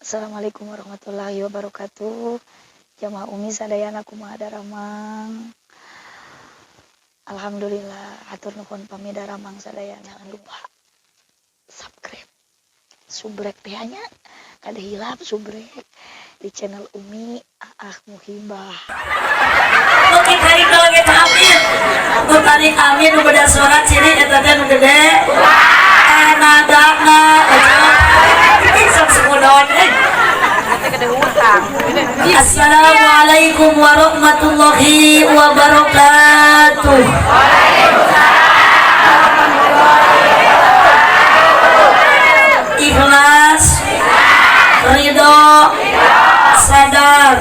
Assalamualaikum warahmatullahi wabarakatuh. Jamaah Umi sadayana, kumaha daramang? Alhamdulillah, hatur nuhun pami daramang sadayana. Jangan lupa subscribe. Subrek teh nya, kada hilap subrek di channel Umi Aah Muhibah. Oke, tarik lagi, amin. Nu tarik amin, nu beda suara ciri eta teh nu gede. Eh, nadana sok sumudon eh. Assalamualaikum warahmatullahi wabarakatuh. Ikhlas, ridho, sadar.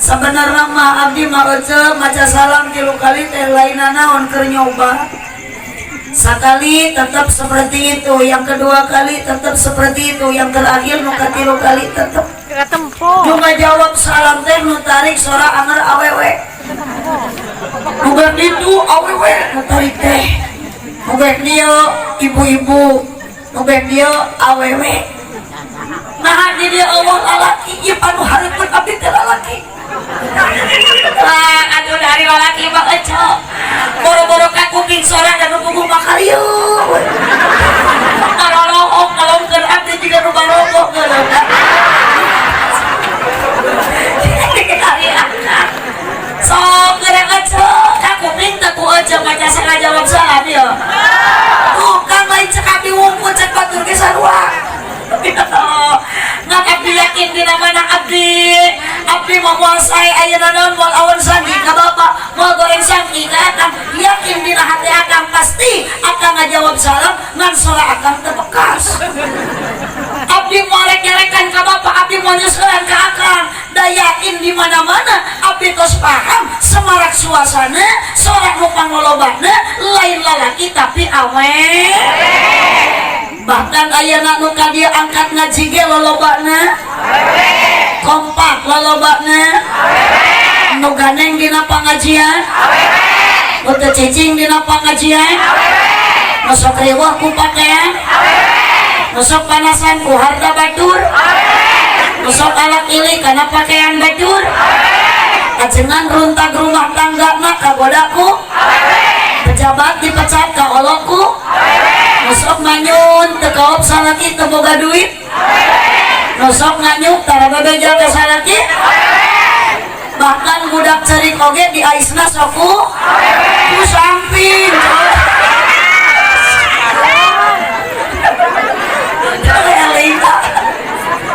Sebenarnya mah abdi mah ece maca salam tilu kali teh lain naon, keur nyoba. Sekali tetap seperti itu, yang kedua kali tetap seperti itu, yang terakhir nu katilu kali tetap juga jawab salam teh nu tarik suara anger awewe. Bukan itu awewe nu tarik teh, bukan dia ibu-ibu, bukan dia awewe. Nah, di dia Allah lalaki, ieu anu hareupeun abdi teh lalaki. Ah, aduh, dari lalaki mah ece boro-boro kakuping sora dan nu makarieu ngalolong ngalongkeun abdi jiga nu barogok geuleuh. Sok gerang ece kakuping teh ku ece maca jawab salam ya. Bukan lain cek abdi wungkul, cek batur ge sarua. Ngan abdi yakin dina mana abdi, abdi mau menguasai ayeuna naon, moal awan sangki ka bapak, moal goreng sangki ka akang. Yakin dina hati akang pasti akang ngajawab salam, ngan sora akang teu bekas. Abdi moal rek-rekan ka bapak, abdi moal nyusulan ka akang, da yakin di mana-mana abdi tos paham semarak suasana sorak nu pangolobana lain lalaki tapi awe. Bahkan ayeuna nu ka dieu angkat ngaji ge lolobana kompak, lolobana nu ganeng dina pangajian, nu teu cicing dina pangajian, nu sok riweuh ku pakaian, nu sok panasan ku harta batur, nu sok alak ilik kana pakaian batur, ajengan runtag rumah tangga mah kagoda ku pejabat, dipecat ka oloku, nu sok manyun teu kaop salaki, teu boga duit, nu sok nganyuk tara bebeja ka salaki, bahkan budak cerik oge di aisna sok ku samping.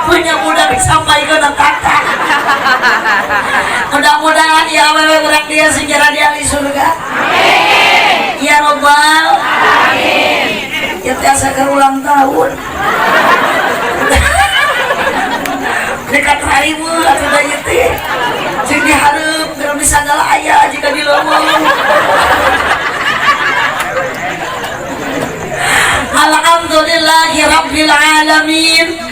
Punya budak disampaikan ke kakak. Mudah-mudahan ya awewe urang dia segera dia di surga. Amin. Ya robbal amin. Ya tiasa keur ulang tahun. Dekat harimu atuh da ieu teh. Jeung dihareup geura sagala aya jika di leuweung. Alhamdulillahi rabbil alamin.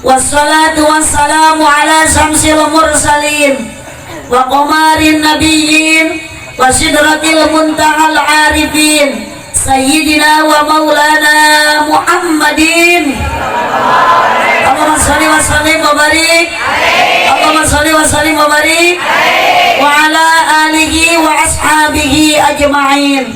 Wassalatu wassalamu ala syamsil mursalin wa qamarin nabiyyin wa sidratil muntahal arifin sayyidina wa maulana Muhammadin. Allahumma sholli wa sallim wa barik. Allahumma sholli wa sallim wa barik wa ala alihi wa ashabihi ajma'in.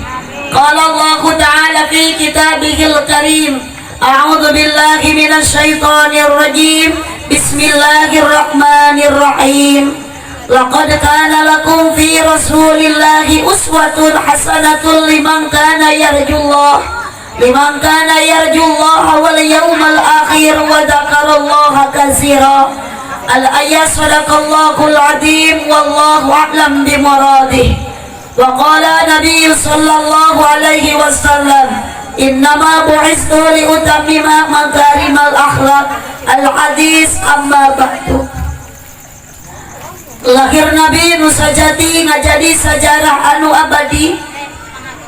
Qala Allahu ta'ala fi kitabihil karim, a'udzu billahi minasyaitonir rajim. Bismillahirrahmanirrahim. Laqad kana lakum fi rasulillahi uswatun hasanatun liman kana yarjullah, liman kana yarjullaha wal yawmal akhir wa dzakarallaha katsira. Al ayat. Sadaqallahul azim, wallahu a'lam bimuradih. Wa qala nabiy sallallahu alaihi wasallam, innama bu'istu liutammima makarimal akhlaq. Al hadis. Amma ba'du. Lahir Nabi nu sajati ngajadi sajarah anu abadi,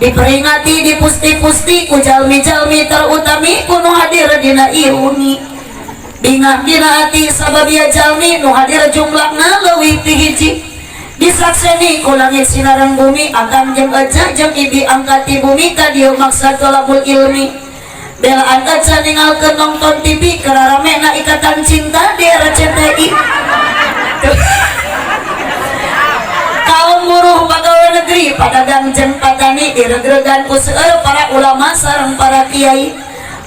diperingati di pusti-pusti ku jalmi-jalmi terutami ku nu hadir dina ieu. Bingah dina hati sabab ieu jalmi nu hadir jumlahna leuwih ti hiji, disakseni ku langit sinareng bumi, akang jeung ece jeung ibi angkat ti bumi ka dieu maksa tolabul ilmi. Belaan aja ninggalkeun nonton TV keur rame na Ikatan Cinta di RCTI. Kaum buruh, pegawai negeri, padagang jeung patani diregeregan ku seueur para ulama sareng para kiai.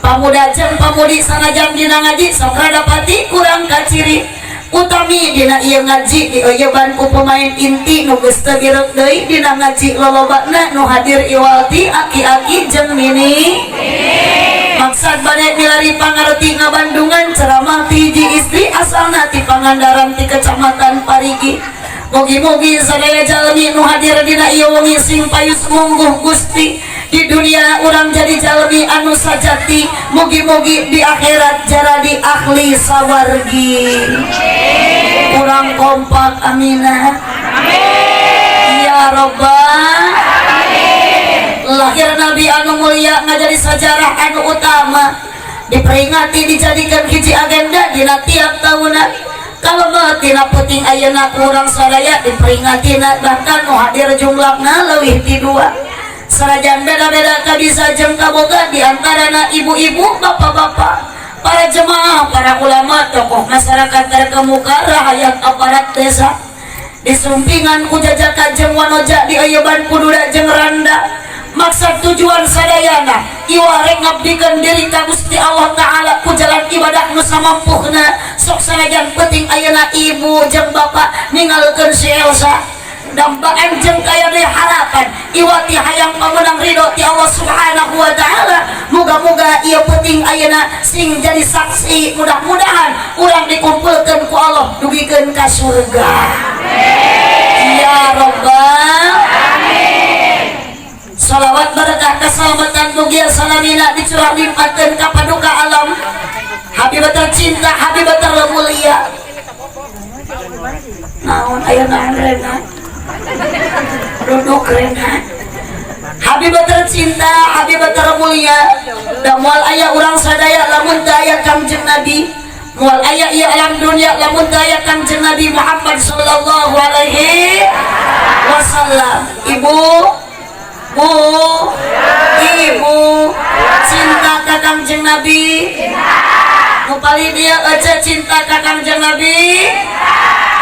Pamuda jeung pamudi sanajan dina ngaji sok rada pati kurang kaciri. Utami dina ieu ngaji dieuyeban ku pemain inti nu geus teu direuk deui dina ngaji lolobana nu hadir iwal ti aki-aki jeung nini. Maksad bade milari pangarti ngabandungan ceramah ti hiji istri asalna ti Pangandaran ti Kecamatan Parigi. Mugi-mugi sadaya jalmi nu hadir dina ieu wengi sing payus mungguh Gusti. Di dunia urang jadi jalmi anu sajati, mugi-mugi di akhirat jadi ahli sawargi. Kurang kompak amina. Ya Robbal. Lahir Nabi anu mulia ngajadi sejarah anu utama, diperingati, dijadikan hiji agenda dina tiap tahunan. Kalau tina penting ayeuna kurang sadaya diperingati, bahkan nu hadir jumlahna leuwih ti dua. Sanajan beda-beda kabisa jeung kaboga, di antarana ibu-ibu, bapak-bapak, para jemaah, para ulama, tokoh masyarakat terkemuka, rahayat aparat desa, disumpingan ku jajaka jeung wanoja, dieuyeban ku duda jeung randa. Maksud tujuan sadayana iwa rek ngabdikeun diri ka Gusti Allah Ta'ala ku jalan ibadah nu samampuhna. Sok sanajan penting ayeuna ibu jeung bapak ninggalkeun si Elsa dambaan jeung kaya deui harapan iwati hayang pamenang ridho ti Allah Subhanahu wa Ta'ala. Muga-muga ieu penting ayeuna sing jadi saksi, mudah-mudahan urang dikumpulkeun ku Allah dugikeun ka surga. Ya Rabbal. Salawat berkah keselamatan mugia salamina dicurah limpahkeun ka paduka alam Habib tercinta, Habib termulia. Naon aya naon rena duduk rena. Habib tercinta, Habib termulia, da moal aya urang sadaya lamun teu aya Kangjeng Nabi, moal aya ieu alam dunia lamun teu aya Kangjeng Nabi Muhammad sallallahu alaihi wasallam. Ibu, Bu, ibu cinta ka Kangjeng Nabi? Nu paling dia ece cinta ka Kangjeng Nabi?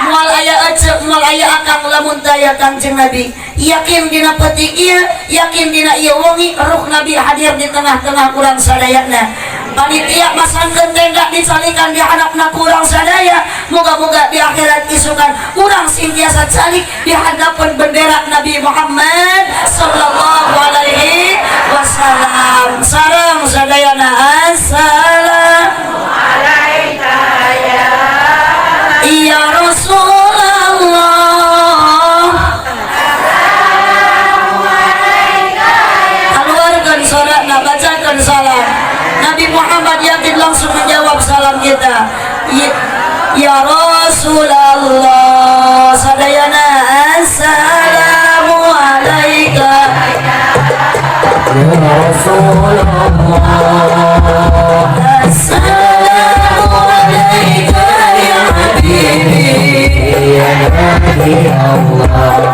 Moal aya ece, moal aya akang lamun teu aya Kangjeng Nabi. Yakin dina peuting ieu, yakin dina ieu wengi ruh Nabi hadir di tengah-tengah urang sadayana. Panitia masangkeun tenda dicalikan di hadapna kurang sadaya. Moga-moga di akhirat isukan urang sing tiasa calik di hadapan bendera Nabi Muhammad sallallahu alaihi wasallam. Sareng sadayana assalamu alaika ya ya Rasulullah. Keluarkan salatna, bacakan salam. Nabi Muhammad yakin langsung menjawab salam kita. Ya Rasulullah. Sadayana assalamu alaika ya Rasulullah. Assalamu alaika ya habibi ya Nabi Allah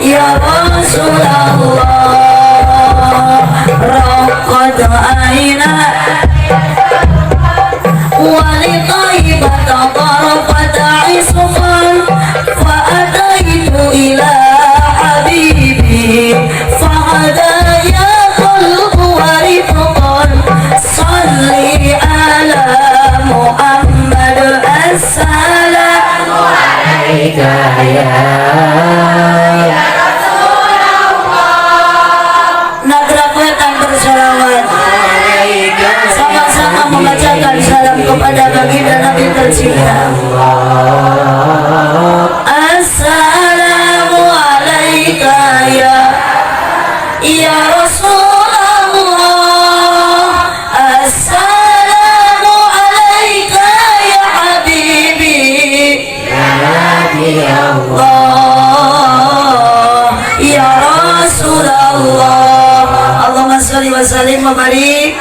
ya Rasulullah. Raqad aina ولطيبة طرفة عصفا فأتيت إلى حبيبي فغدا يا قلب ورفقا صلي على محمد السلام عليك يا Nagrak Wetan bersolawat sama-sama membacakan salam kepada baginda Nabi tercinta. Assalamu alaika ya ya Rasulullah. Assalamu alaika ya habibi ya Nabi Allah Allah ya Rasulullah. Allahumma sholli wa sallim wa barik.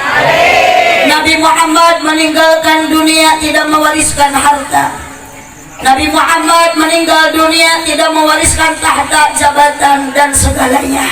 Nabi Muhammad meninggalkan dunia tidak mewariskan harta. Nabi Muhammad meninggal dunia tidak mewariskan tahta, jabatan dan segalanya.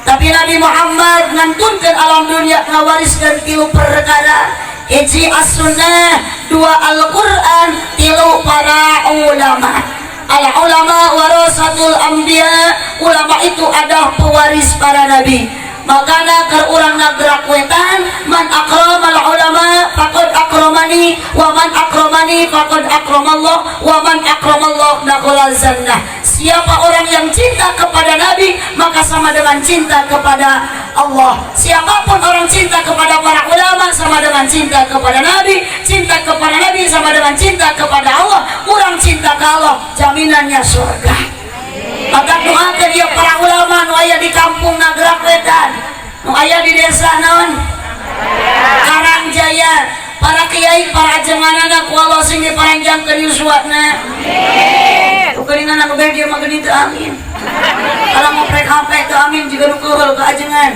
Tapi Nabi Muhammad ngantunkeun alam dunia ngawariskeun tilu perkara. Hiji as-sunnah, dua Al-Qur'an, tilu para ulama. Al ulama warasatul anbiya, ulama itu adalah pewaris para nabi. Makana keur urang Nagrak Wetan, man akramal ulama faqad akramani, wa man akramani faqad akramallah, wa man akramallah dakhalal jannah. Siapa orang yang cinta kepada nabi maka sama dengan cinta kepada Allah. Siapapun orang cinta kepada para ulama sama dengan cinta kepada nabi, cinta kepada nabi sama dengan cinta kepada Allah. Urang cinta ke Allah, jaminannya surga. Maka doakeun ieu para ulama nu aya di kampung Nagrak Wetan, nu aya di desa naon Karangjaya, para kiai, para ajenganana ku Allah sing diparanjangkeun yuswana. Amin. Geuningan anu bae dia mah geuning teu amin. Kalau mau prek HP teu amin juga nu keul ka ajengan.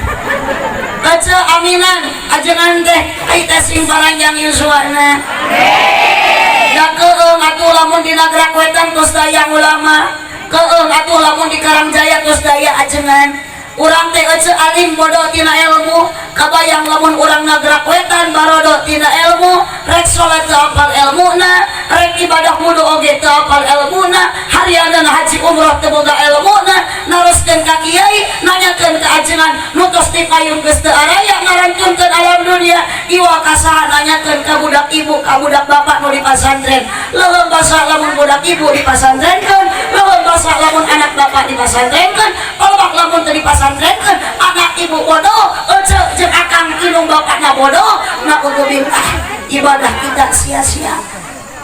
Baca aminan ajengan teh ai teh sing paranjang yuswana. Amin. Da keung atuh lamun di Nagrak Wetan tos daya ulama. Keung atuh lamun di Karangjaya tos daya ajengan. Urang teh ece alim bodoh tina ilmu, kabayang lamun urang Nagrak Wetan barodo tina ilmu, rek salat teu apal ilmuna, rek ibadah wudu oge teu apal ilmuna, harianan haji umroh teu boga ilmuna, naroskeun ka kiai, nanyakeun ka ajengan, nu tos dipayun geus teu araya ngarantunkeun alam dunia, iwa ka saha nanyakeun ka budak ibu ka budak bapak nu di pasantren. Leuweung basa lamun budak ibu dipasantrenkeun, leuweung basa lamun anak bapak dipasantrenkeun, palebak lamun teu dipasantrenkeun, anak ibu bodoh, ece jeung akang indung bapakna bodoh, naudzubillah, ibadah kita sia-sia.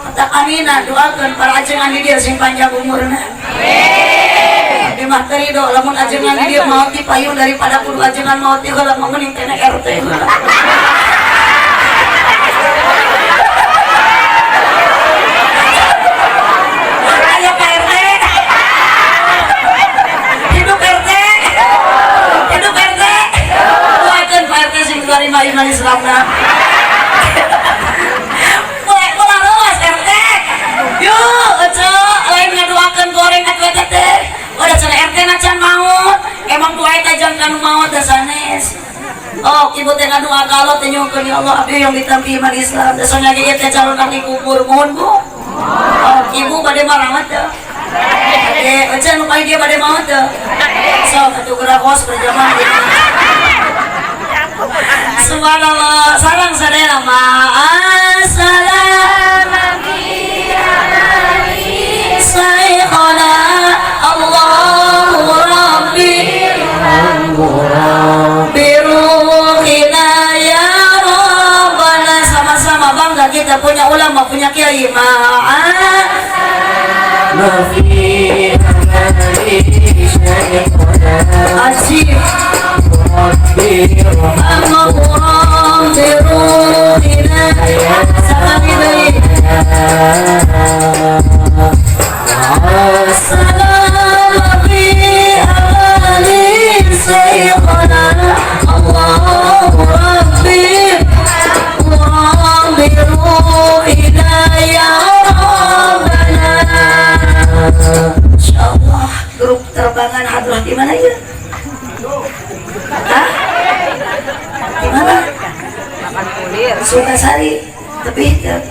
Mata amina doakeun para ajengan di dieu sing panjang umurna. Amin. Di mah teu rido lamun ajengan di dieu maot di payun daripada kudu ajengan maot di heula mah mending teh RT. Ayo Pak RT. Hidup RT. Hidup RT. Doakeun Pak RT sing diterima iman Islamna. Ulah lewas RT. Yuk, ece lain ngadoakeun goreng atuh eta teh. Udah cenah RT na can maot. Emang doa eta jang kanu maot da sanes. Oh, ibu teh ngadoa ka Allah teh nyungkeun ya Allah abdi yang ditampi iman Islam. Da soalnya ge teh calon ahli kubur mohon Bu. Oh, ibu bade marawat teh. Oke, ece nu paling dia bade maot teh. Sok atuh geura kos berjamaah. Subhanallah, sarang sadaya ma'assalam Syekhona Allahu Rabbi Biruhina ya Rabbana. Sama-sama bangga kita punya ulama, punya kiai. Ma'assalam Ajib Insyaallah grup terbangan hadroh di mana ya? Hah? Di mana? Sukasari, tapi hah?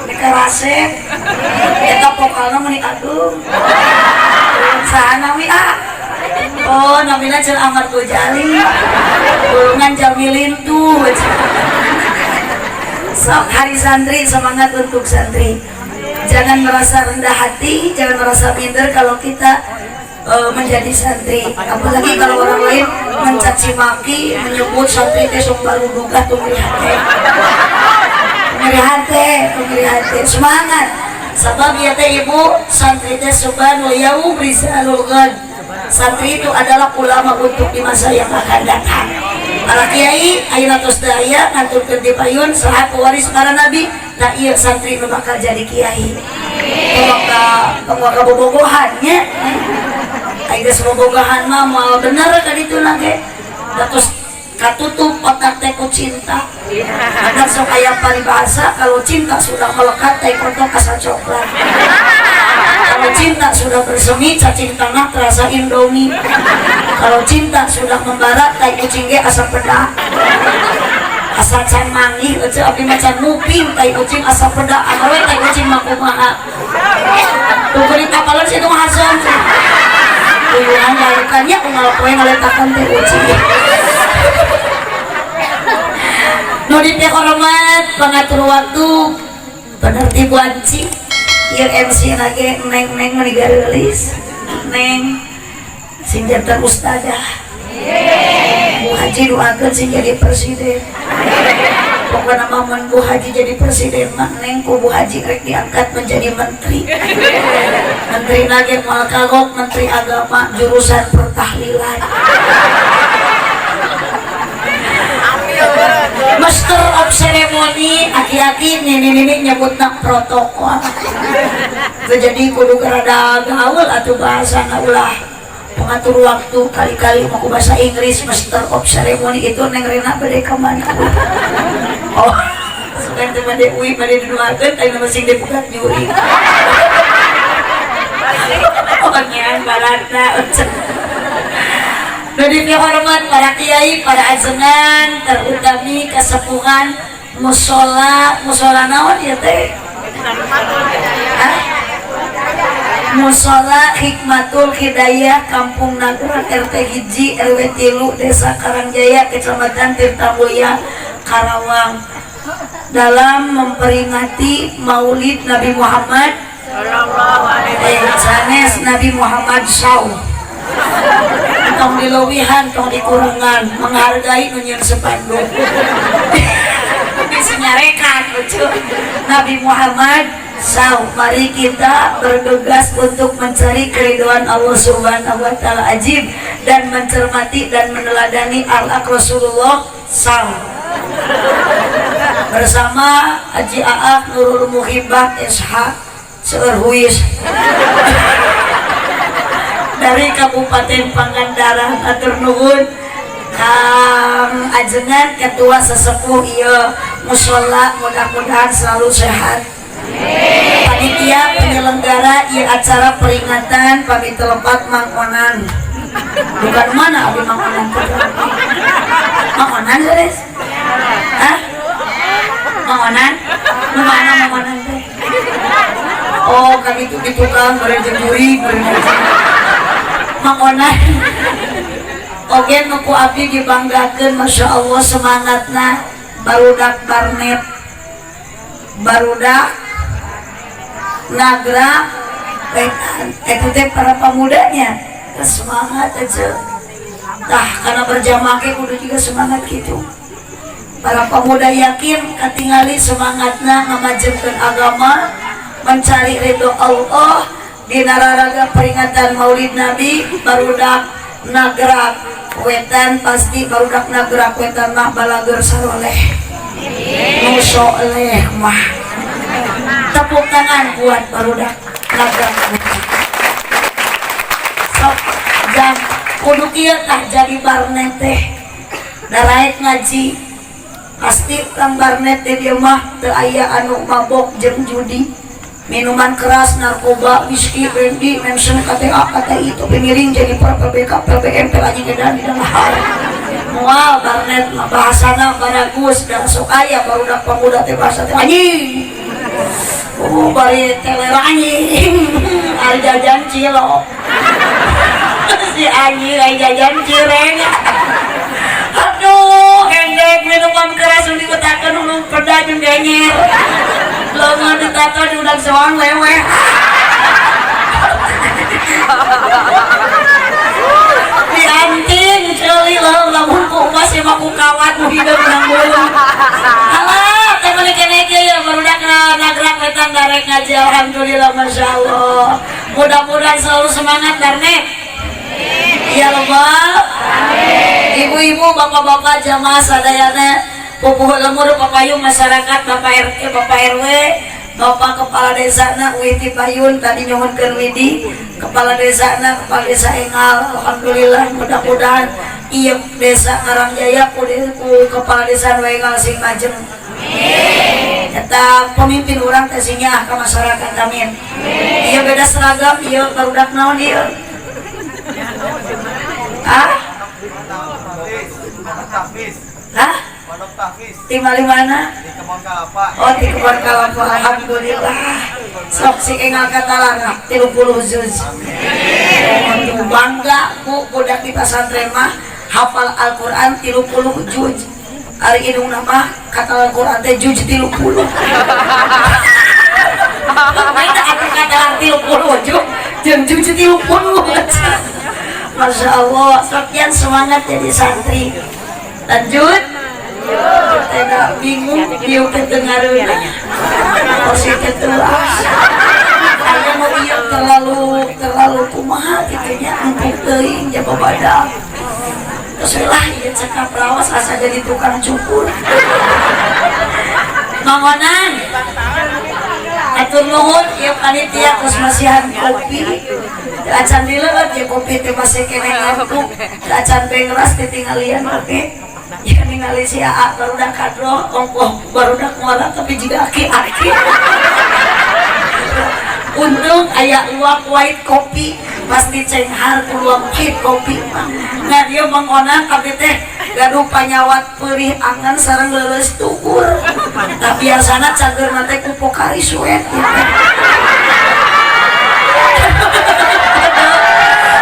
Di Karasep, eta pokalna meuni agung. Saha nami ah? Oh, namina Cen Ahmad Gojali. Golongan Jamilin tuh. Sok hari santri, semangat untuk santri. Jangan merasa rendah hati, jangan merasa minder kalau kita menjadi santri. Apalagi kalau orang lain mencaci maki, menyebut santri teh sok baruduga tuh ngeri hate. Ngeri hate, ngeri hate. Semangat. Sebab ya teh ibu, santri teh subhanul yaum rizalul ghad. Santri itu adalah ulama untuk di masa yang akan datang. Para kiai ayeuna tos daya nganturkeun di payun saha pewaris para nabi, nah ieu santri nu bakal jadi kiai. Pemaka bobogohan nya. Ai geus bobogohan mah moal bener ka dituna ge. Da tos katutup otak teh ku cinta. Ada sok aya paribahasa kalau cinta sudah melekat teh kotok asa coklat. Kalau cinta sudah bersemi, cacing tanah terasa Indomie. Kalau cinta sudah membara, tai kucing ge asa peda. Asa can manggih, ece abdi mah can nguping tai kucing asa peda. Anu we tai kucing mah kumaha. Tuh ditapalan situ mah haseum. Uyuhan lalukannya unggal poe ngaletakan tai kucing. Nu dipihormat pangatur waktu penertib wanci. Ieu MC lagi neng-neng meni gareulis. Neng sing janten ustazah. Bu Haji doakeun sing jadi presiden. Pokokna mah mun Bu Haji jadi presiden mah neng ku Bu Haji rek diangkat menjadi menteri. Menteri lagi moal kagok, menteri agama jurusan pertahlilan. Master of ceremony aki-aki nini-nini nyebutna protokol. Jadi kudu rada gaul atuh bahasana ulah pengatur waktu kali-kali mau bahasa Inggris master of ceremony itu neng Rena bade ka mana? Oh, sugan teh bade uwi bade diduakeun teh nama sing dibuka juri. Oh, nyean balada. Jadi hormat para kiai, para ajengan, terutami kesepuhan musola, musola naon ya teh? Musola Hikmatul Hidayah Kampung Nagrak RT 1 RW 3 Desa Karangjaya Kecamatan Tirtamulya Karawang dalam memperingati Maulid Nabi Muhammad sanes Nabi Muhammad SAW. Tong dilewihan, tong dikurangan, menghargai nu nyeun sepanduk. Bisa nyarekan lucu. Nabi Muhammad SAW. Mari kita bergegas untuk mencari keridhaan Allah Subhanahu wa taala ajib dan mencermati dan meneladani akhlak Rasulullah SAW. Bersama Haji Aak Nurul Muhibbah SH Seueur Huis dari Kabupaten Pangandaran. Atur nuhun Kang Ajengan ketua sesepuh ieu musola, mudah-mudahan selalu sehat. Panitia penyelenggara ieu acara peringatan pamit telepat Mang Onan. Bukan mana abdi Mang Onan teh? Mang Onan geus? Hah? Mang Onan? Nu mana Mang Onan teh? Oh, kan itu di tukang bari jeung jurig bari. Mang Onan. Oge nu ku abdi dibanggakeun Masya Allah semangatna barudak Barnet, barudak Nagrak eta teh para pemudanya semangat aja. Tah karena berjamaah ge kudu juga semangat gitu. Para pemuda yakin katingali semangatna ngamajengkeun agama, mencari ridho Allah dina raraga peringatan Maulid Nabi barudak Nagrak Wetan pasti barudak Nagrak Wetan mah balager saroleh nu soleh mah. Tepuk tangan buat barudak Nagrak Wetan. Sok jam kudu kieu tah jadi Barnet teh daraek ngaji pasti kang Barnet teh dia mah teu aya anu mabok jeung judi minuman keras, narkoba, whisky, brandy, mensen, KTA, KTI, topi miring, jadi PBK, PBM, anjing edan di dalam hal. Moal Barnet mah bahasana baragus dan sok aya barudak pemuda teh bahasa teh anjing. Oh, bari teler anjing. Ari jajan cilok. Si anjing ari jajan cireng. Aduh, hendek minuman keras nu dikutakeun nu peda jeung genyer. Leungeun ditato di udang soang lewe. Dianting ceuli leuh lamun ku emas mah ku kawat nu hideung menang beuleum. Alah, teh meuli keneh kieu ya barudak Nagrak Wetan darek ngaji alhamdulillah masyaallah. Mudah-mudahan selalu semangat Barnet. Ya Allah. Ibu-ibu, bapak-bapak, jamaah sadayana, pupuh lemur papayung masyarakat, Bapak RT, Bapak RW, Bapak Kepala Desa na Widi Payun tadi nyuhunkeun Widi, Kepala Desa na Kepala Desa Engal, alhamdulillah mudah-mudahan ieu desa Karangjaya ku Kepala Desa nu Engal sing majeng. Amin. Eta pemimpin urang teh sing nyaah ka masyarakat, amin. Ieu beda seragam, ieu barudak naon ieu? Ah? Hah? Di mana? Di Kebon Kalapa. Oh, di Kebon Kalapa. Alhamdulillah. Sok sing enggal katalarna 30 juz. Amin. Bangga ku budak di pesantren mah hafal Al-Qur'an 30 juz. Ari indungna mah kata Al-Qur'an teh juz 30. Beda atuh katalar 30 juz jeung juz 30. Masya Allah, sekian semangat jadi santri. Lanjut. Tidak bingung, dieu teh teu ngareunah. Posisi telas. Aya nu ieu terlalu terlalu kumaha kitu nya, empuk teuing jago badak. Terus lah ieu cekap lawas asa jadi tukang cukur. Mangonan. Atur nuhun ieu panitia terus masihan kopi. Acan dileueut ieu kopi teh masih keneh ngantuk. Acan bengras ditinggalian oke. Ya ningali si AA barudak kadroh ongkoh barudak ngora tapi juga aki-aki. Untung aya luak white kopi pasti cenghar ku luak white kopi mah. Nah dia mangonan abdi teh gaduh panyawat perih angan sareng leuleus tukur. Tah biasana cageurna teh ku Pocari Sweat ieu teh.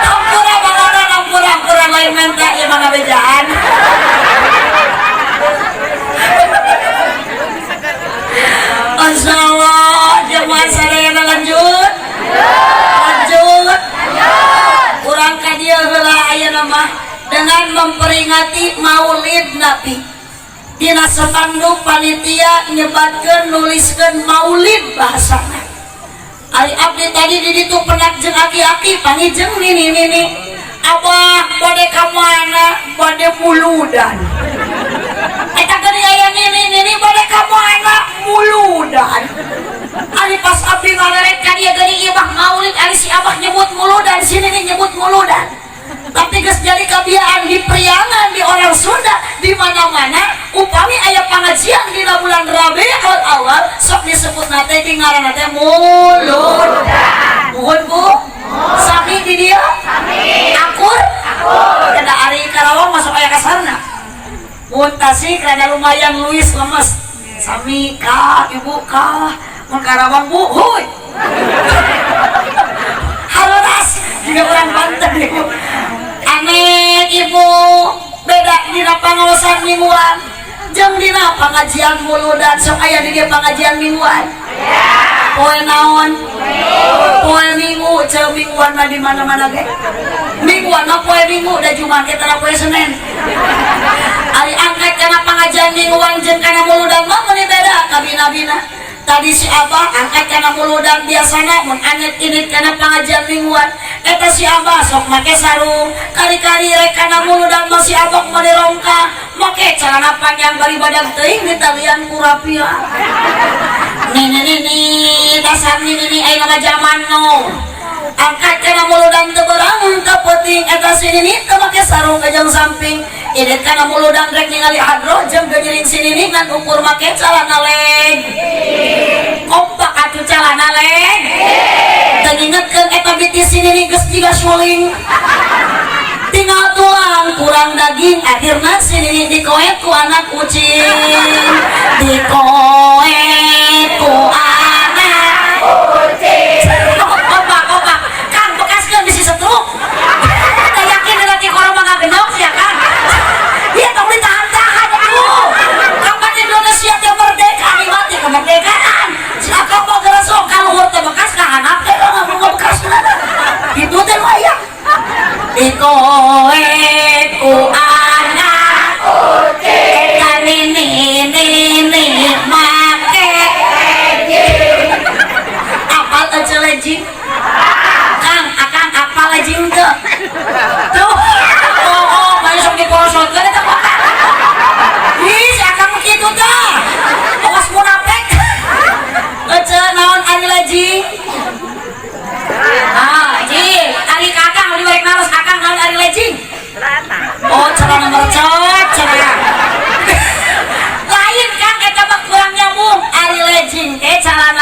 Ampura mangonan, ampura, ampura lain menta ieu mah ngabejaan. Masya Allah, jemaah sadayana lanjut. Lanjut. Urang ka dieu heula ayeuna mah dengan memperingati Maulid Nabi. Dina spanduk panitia nyebatkeun nuliskeun Maulid bahasana. Ari abdi tadi di ditu penak jeung aki-aki panggih jeung nini-nini. Abah bade ka mana? Bade muludan. Eta geuning aya nini-nini bade ka mana? Muludan. Ari pas abdi ngareret ka dieu geuning ieu mah maulid, ari si abah nyebut muludan, si nini nyebut muludan. Tapi geus jadi kabiaan di Priangan, di orang Sunda, di mana-mana upami aya pangajian dina bulan Rabiul Awal sok disebutna teh di ngaranna teh muludan. Nuhun Bu. Sami di dieu? Sami. Akur? Akur. Kada ari Karawang masuk aya kasarna. Mun Tasik rada lumayan luis lemes. Sami ka ibu ka mun Karawang Bu huy. Hareras juga orang Banten ibu. Aneh ibu beda dina pangaosan mingguan jeung dina pangajian muludan sok aya di dieu pangajian mingguan. Poe naon? Poe Minggu, ceu mingguan mah di mana-mana ge. Mingguan mah poe Minggu da Jumat ge tara poe Senin. Ari angkat kana pangajian mingguan jeung kana muludan mah meuni beda kabina-bina. Tadi si abah angkat kana muludan biasana mun anget init kana pangajian mingguan. Eta si abah sok make sarung, kari-kari rek kana muludan mah si abah meuni rongka, make celana panjang bari badag teuing ditalian ku rapia. Nini nini dasar nini nini ayeuna mah zaman now. Angkat kana muludan teu beurang teu peuting eta si nini teu make sarung jeung samping. Init kana muludan rek ningali hadroh jeung geunyeurin si nini ngan ukur make calana leg. Kompak atuh calana leg. Teu ngingetkeun eta biti si nini geus jiga suling. Tinggal tulang kurang daging akhirna si nini dikoet ku anak kucing. Dikoet ku anak kucing. Kompak kompak. Kang bekaskeun bisi setruk. Teu yakin laki korong mah ngagenok sia Kang. Ieu tong ditahan-tahan atuh. Kapan Indonesia teh merdeka nikmati kemerdekaan. Si akang mah geura sok ka luhur teh bekas ka handap teh ngabekaskeun. Kitu teh nu aya. Dikoet ku anak kucing. Eta nini nini mah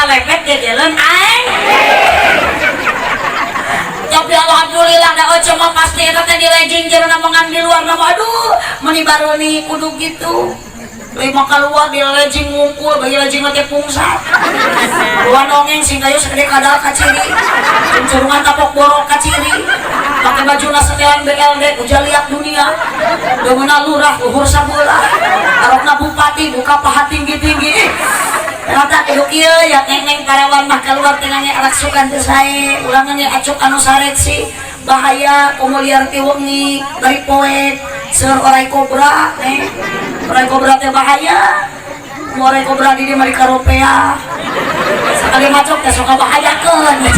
Kalepet gegelen aing. Tapi alhamdulillah da Oce mah pasti eta teh di legging jerona mengan di luar nama aduh meni baroni kudu gitu. Lima keluar di legging ngungkul bagi legging teh pungsat. Luan dongeng sing kayu segede kadal kaciri. Cungcurungan tapok borok kaciri. Pakai baju setelan BLD ujaliak dunia. Deungeuna lurah luhur sabelah. Arokna bupati buka paha tinggi-tinggi. Rata kudu kieu ya neng-neng parawan mah keluar tengahnya arak sukan teu sae, ulangan ya acuk anu saret sih. Bahaya komo liar ti wengi bari poek seur orai kobra neng. Orai kobra teh bahaya. Komo orai kobra di dieu mah dikaropea. Sakali macok teh sok bahayakeun.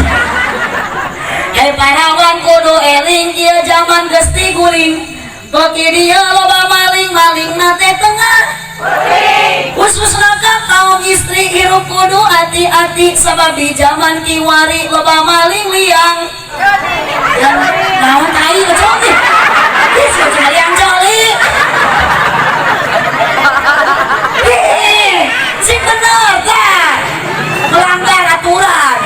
Hei parawan kudu eling ieu jaman geus tiguling. Beuki dieu loba maling-maling na teh tengah. Khususna ka kaum istri hirup kudu hati-hati sabab di zaman kiwari loba maling liang. Yang naon tai kecuali. Ih, si liang joli. Ih, si bener tah. Melanggar aturan.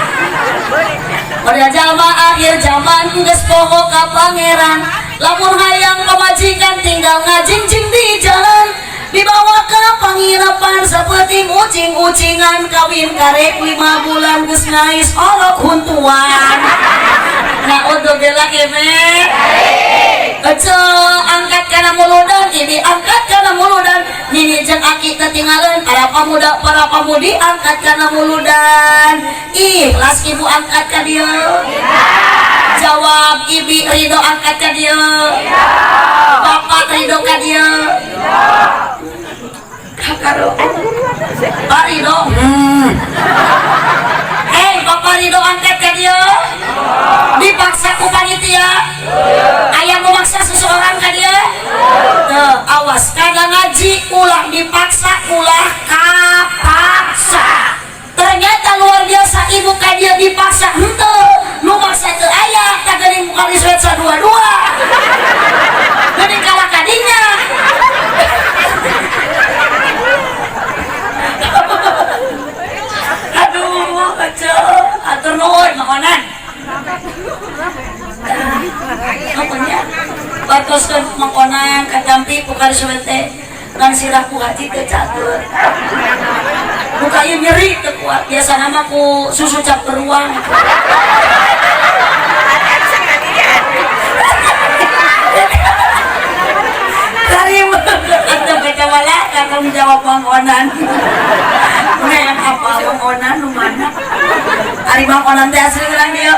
Pada jalma akhir zaman geus poho ka pangeran. Lamun hayang pamajikan tinggal ngajingjing di jalan. Dibawa ke penginapan seperti ucing-ucingan kawin karek 5 bulan geus ngais orok huntuan. Naudzubillah keme. Ece angkat kana muludan, ini angkat kana muludan, nini jeung aki ketinggalan para pemuda para pemudi angkat kana muludan. Ikhlas ibu angkat ka dieu. Jawab ibi ridho angkat ka dieu. Bapak ridho ka dieu. Kakaro. Pak Ridho. Hei, Bapak Ridho angkat ka dieu. Dipaksa ku panitia. Aya memaksa seseorang ka dieu? Tuh, awas kada ngaji ulah dipaksa ulah kapaksa. Ternyata luar biasa ibu ka dieu dipaksa henteu. Nu maksa teu aya tah geuning muka disuet sadua-dua. Geuning kalah kadinya. Aduh, kacau. Atur nuhun makonan. Makonya batoskeun makonan katampi ku karisuwe teh ngan sirah ku haji teu catur. Buka ieu nyeri teu kuat. Biasana mah ku susu cap beruang. Karim atau kecewala kakak menjawab mangkonan. Una yang apa mangkonan nu mana? Ari mangkonan teh asli urang dieu.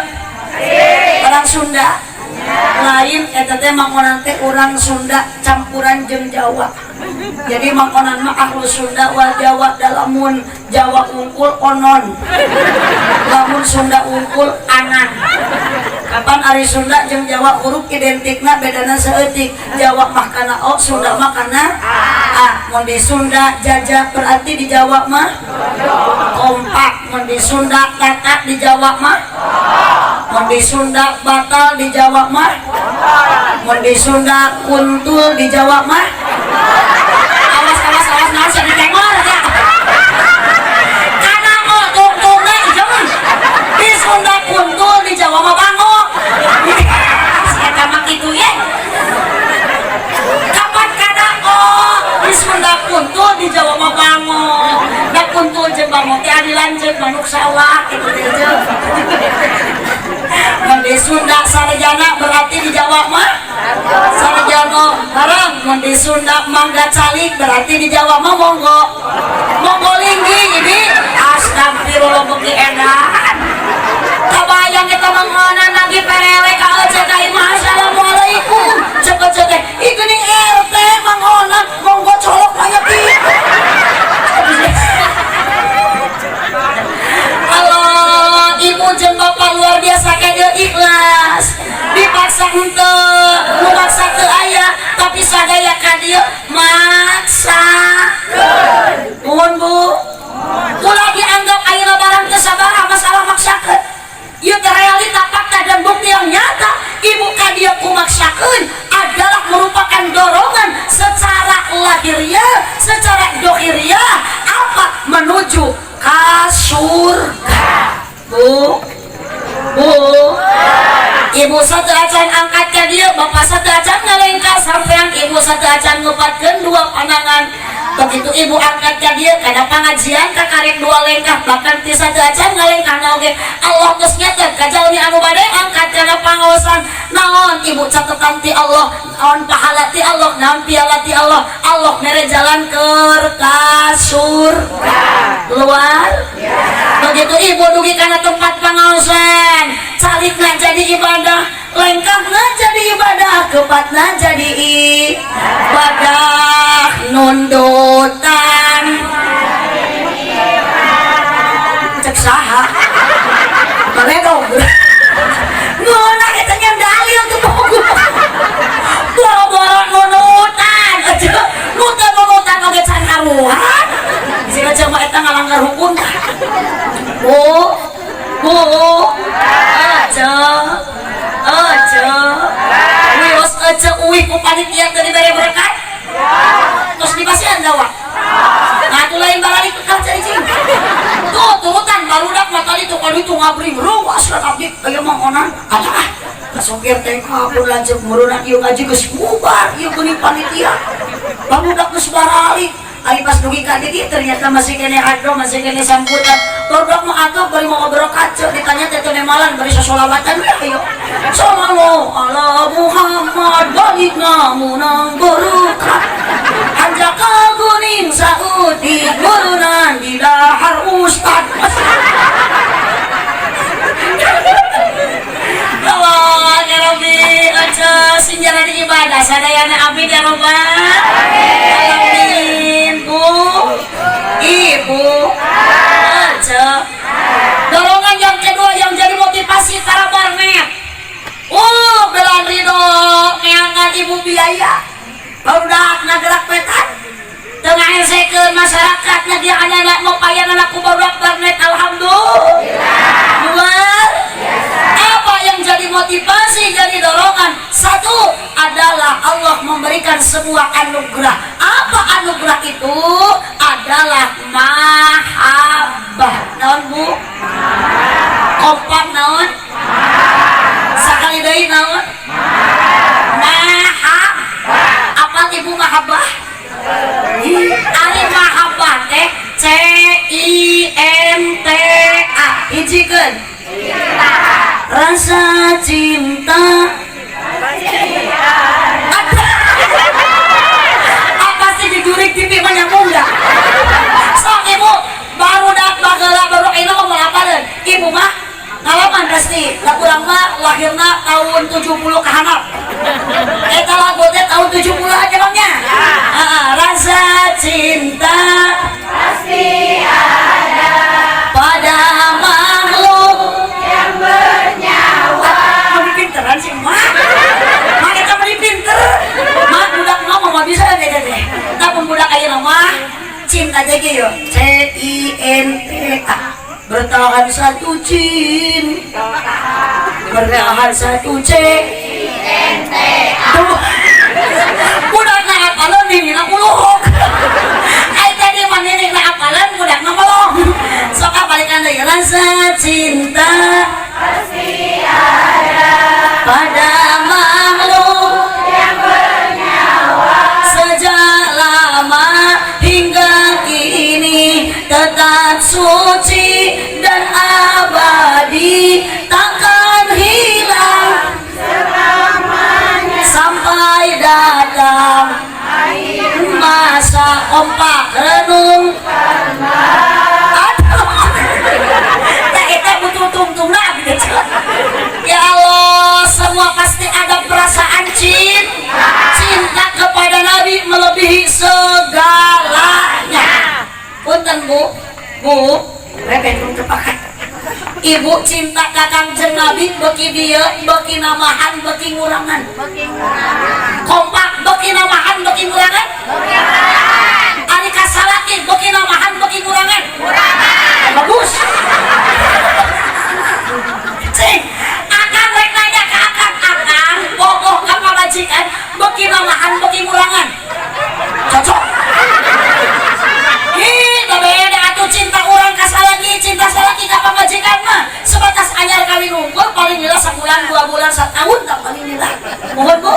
Orang Sunda. Lain eta teh mangkonan teh urang Sunda campuran jeung Jawa. Jadi mangkonan mah ahlu Sunda wal Jawa dalamun Jawa unggul onon. Lamun Sunda unggul anan. Kapan ari Sunda jeung Jawa huruf identikna bedana saeutik. Jawa mah kana o, Sunda mah kana a. Mun di Sunda jajah berarti di Jawa mah kompak. Mun di Sunda tata di Jawa mah. Mun di Sunda batal di Jawa mah. Mun di Sunda kuntul di Jawa mah. Awas awas awas naon sia ditengor ya. Kana o tungtungna jangan. Di Sunda kuntul di Jawa mah bango. Si eta mah kitu ye. Kapan kana o di Sunda kuntul di Jawa mah bango. Da kuntul jeung bango teh adi lanceuk manuk sawah kitu teh jeung. Mun di Sunda sarjana berarti di Jawa mah sarjana bareng. Mun di Sunda mangga calik berarti di Jawa mah monggo. Monggo linggi ini astagfirullah beuki edan. Kabayang eta mangkonan lagi perele ka Ece ka imah assalamualaikum. Cek Ece teh ih geuning RT mangkonan monggo colok banyak kieu. Halo ibu jeung bapak luar biasa kaya ikhlas. Dipaksa henteu, nu maksa teu aya, tapi sadaya ka dieu maksa. Nuhun Bu. Ulah dianggap ayeuna barang teu sabaraha masalah maksakeun. Ieu teh realita fakta dan bukti yang nyata. Ibu ka dieu kumaksakeun adalah merupakan dorongan secara lahiriah, secara dohiriah apa menuju ka ka surga. Bu, bu, ibu sateuacan angkat ka dieu, bapak sateuacan ngalengkah sampean, ibu sateuacan ngupatkeun dua pandangan. Begitu ibu angkat ka dieu kana pangajian kakarek dua lengkah, bahkan ti sateuacan ngalengkahna oge Allah geus nyetet ka jalmi anu bade angkat kana pangaosan. Naon ibu catetan ti Allah, naon pahala ti Allah, naon piala ti Allah. Allah mere jalan ka surga. Luar begitu ibu dugi kana tempat pangaosan, calikna jadi ibadah, lengkahna jadi ibadah, kepatna jadi ibadah, nundutan cek saha baledog ngeunah eta nya dalil tuh boro-boro nundutan nu teu nundutan oge can karuhan sina mah eta ngalanggar hukum. Bu, bu, aja aja wios aja uih ku panitia teu dibere berkat terus dipasihan dawa. Nah atuh lain baralik kekal cari cing tuh turutan barudak mah tadi tuh kali itu ngabring ruas lah abdi aya mah onan alah ka sopir teh kabur lanceuk meureunna ieu ngaji geus bubar ieu geuning panitia barudak geus baralik. Ari pas dugi ka dieu ternyata masih kene hadro, masih kene sambutan. Barudak mah atuh bari mau berkat ceu ditanya teh teu nemalan bari sosolawatan we ayo. Sallallahu ala Muhammad balikna munang berkat. Hanjakal kuning Saudi meureunnan di dahar ustad. Ya Allah ya Rabbi aja sinjara di ibadah sadayana amin ya rabbal alamin. Bu, ibu, aja. Dorongan yang kedua yang jadi motivasi para warnet. Oh, belan ridho neangan ibu biaya. Barudak ngagerak petan. Tengah esekeun masyarakat dia anak-anak mau payan anak ku barudak warnet alhamdulillah. Luar apa yang jadi motivasi, jadi dorongan? Satu adalah Allah memberikan sebuah anugerah. Apa anugerah itu? Adalah mahabbah. Naon bu? Kompak naon? Sakali deui naon? Mahabbah. Apa ibu mahabbah? Ari mahabbah teh C I N T A. Hijikeun. Rasa cinta ada. Apa sih dijurik TV mah nyambung dah. Sok ibu baru dak bageula baru ayeuna mah moal apaleun. Ibu mah ngalaman pasti. Lah urang mah lahirna tahun 70 ka handap. Eta lagu teh tahun 70 aja bang nya. Heeh, rasa cinta pasti ada pada makhluk yang bernyawa. Meni pinteran sih mah. Mah eta meni pinter. Mah budak mah mah bisa teh teh. Tah budak ayeuna mah cinta teh kieu. C I N T A. Bertahan satu cinta. Bertahan satu C I N T A. Tuh. Budak na apalan ninina uluk. Ai tadi mah nenek na apalan budak na melong. Sok balikan deui rasa cinta pasti ada pada makhluk yang bernyawa. Sejak lama hingga kini tetap suci dan abadi, takkan hilang selamanya sampai datang masa kompak renung. Aduh, tak eta butuh tungtungna gitu. Ya Allah, semua pasti ada perasaan cinta. Cinta kepada Nabi melebihi segalanya. Punten bu, bu, rebet tepakan. Ibu cinta ka Kangjeng Nabi beki dieu, beki namahan, beki ngurangan. Kompak beki namahan, beki ngurangan. Ari kasalaki beki namahan, beki ngurangan. Bagus. Cing, akang rek nanya ka akang, akang bogoh ka pamajikan beki namahan, beki ngurangan. Cocok. Ih, beda atuh cinta urang ka salaki. pamajikan mah sebatas anyar kawin unggul paling lila sabulan 2 bulan setahun tak paling lila. Mohon bu.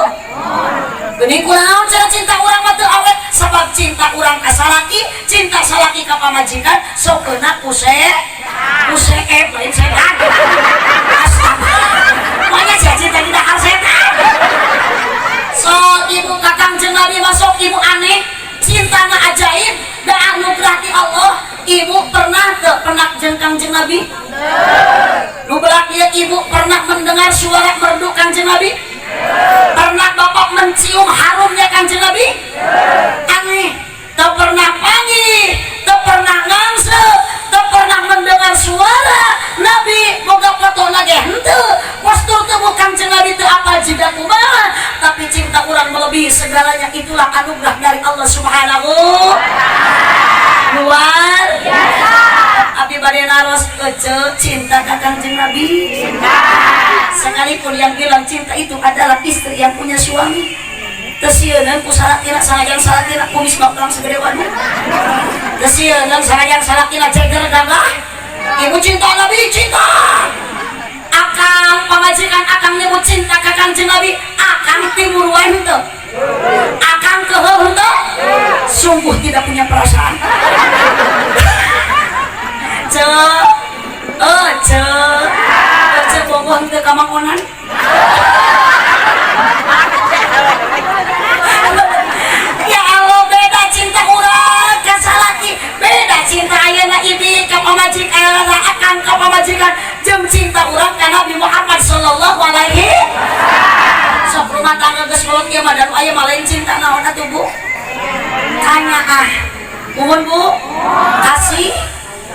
Geuning kunaon cara cinta urang mah teu awet sebab cinta urang ka salaki, cinta salaki ka pamajikan sok keuna ku seep lain setan. Astaga. Makanya sia cinta di dahar setan. Sok ibu ka Kangjeng Nabi masuk ibu aneh, cintana ajaib, da anugerah ti Allah. Ibu pernah teu pernah jeung Kangjeng Nabi? Nu belah ieu ibu pernah mendengar suara merdu Kangjeng Nabi? Pernah bapak mencium harumnya Kangjeng Nabi? Aneh, tak pernah panggil, tak pernah ngangse, tak pernah mendengar suara Nabi, boga fotona ge henteu, postur tubuh Kangjeng Nabi teu apal jiga kumaha, tapi cinta urang melebihi segalanya. Itulah anugerah dari Allah Subhanahu luar biasa. Abi bade naros ece cinta ka Kangjeng Nabi. Cinta. Sekalipun yang bilang cinta itu adalah istri yang punya suami. Teu sieuneun ku salakina sanajan salakina kumis baklang segede wadu. Teu sieuneun sanajan salakina ceger gagah. Ibu cinta Nabi, cinta. Akang pamajikan akang nyebut cinta ka Kangjeng Nabi, akang timuruan henteu. Akang keuheuh henteu. Sungguh tidak punya perasaan. Ce, ce, ce bogoh henteu ka mangonan. Ya Allah, beda cinta urang ka salaki, beda cinta ayeuna ibi ka pamajikan, akang ka pamajikan, jeung cinta urang ka Nabi Muhammad sallallahu alaihi. Sok rumah tangga geus kolot ieu mah dan aya mah lain cinta naon atuh Bu? Tanya ah. Muhun Bu? Kasih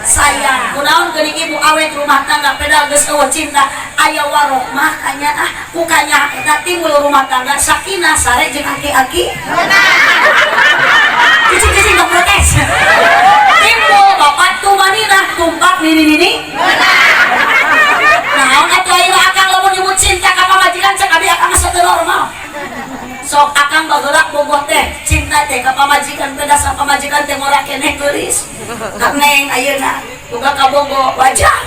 sayang. Kunaon geuning ibu awet rumah tangga pedal geus eueuh cinta aya warohmah kanya ah ku kanya eta timbul rumah tangga sakinah sare jeung aki-aki. Cicing-cicing tong protes. Timbul bapak tumaninah tumpak nini-nini. Naon atuh ayeuna akang lamun nyebut cinta ka pamajikan cek abi akang mah teu normal. Sok akang baheula bogoh teh cinta teh ka pamajikan teh dasar pamajikan teh ngora keneh geulis. Neng ayeuna boga kabogoh wajah.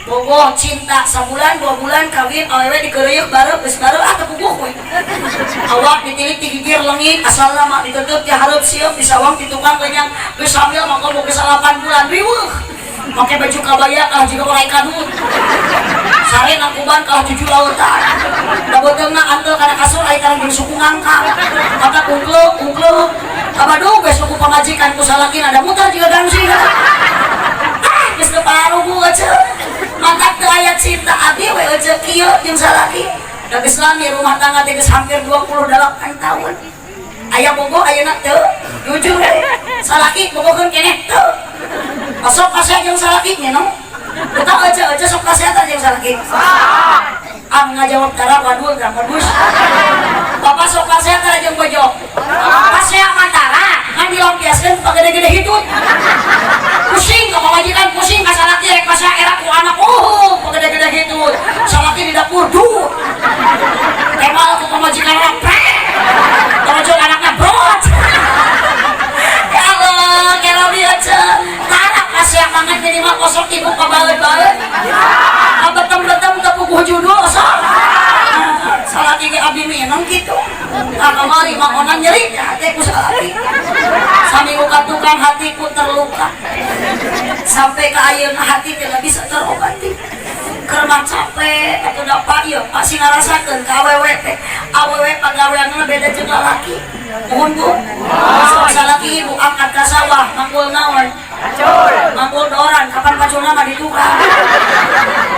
Bogoh cinta sabulan 2 bulan kawin awewe dikeureuyeuk bareup geus bareup ah teu puguh we. Awak ditilik ti gigir leungit asal lama ditutup ti hareup sieup disawang ti tukang lenyang geus hamil mangko boga 8 bulan riweuh. Make baju kabaya kalah jiga orai kadut. Sare nangkuban kalah cucu lautan. Da beuteungna antel kana kasur ari karang jeung suku ngangkang. Maka ungkleuk ungkleuk. Kabadug geus suku pamajikan ku salakina da muter jiga gangsi. Ah geus teu parugu ece. Mantap teu aya cinta abi we ece kieu jeung salaki. Da geus lami rumah tangga teh geus hampir 28 tahun. Aya bogoh ayeuna teu? Jujur we. Salaki bogohkeun keneh teu? Sok pasea jeung salaki nyenong. Eta ece ece sok pasea teh jeung salaki. Ah ngajawab tara wadul tara modus. Bapak sok pasea tara jeung bojo. Pasea mah tara ngan dilompiaskeun pagede-gede hitut. Pusing ka pamajikan pusing ka salaki rek pasea era ku anak pagede-gede hitut. Salaki di dapur duh. Temal ku pamajikan prek. Torojol anakna brot. Ya Allah, kerobi ece. Tara pasea banget minimal kosok ibu kabaeut-baeut. Kabetem-betem teu puguh judul sok. Salaki ge abdi minum kitu. Ah kamari mangonan nyeri hate ku salaki. Saminggu ka tukang hatiku terluka. Sampai ka ayeuna hati tidak bisa terobati. Keur mah capek atuh da pak ieu pasti ngarasakeun ka awewe teh. Awewe pagaweanna beda jeung lalaki. Muhun Bu. Sok salaki ibu angkat ka sawah manggul naon? Pacul. Manggul doran kapan paculna mah di tukang.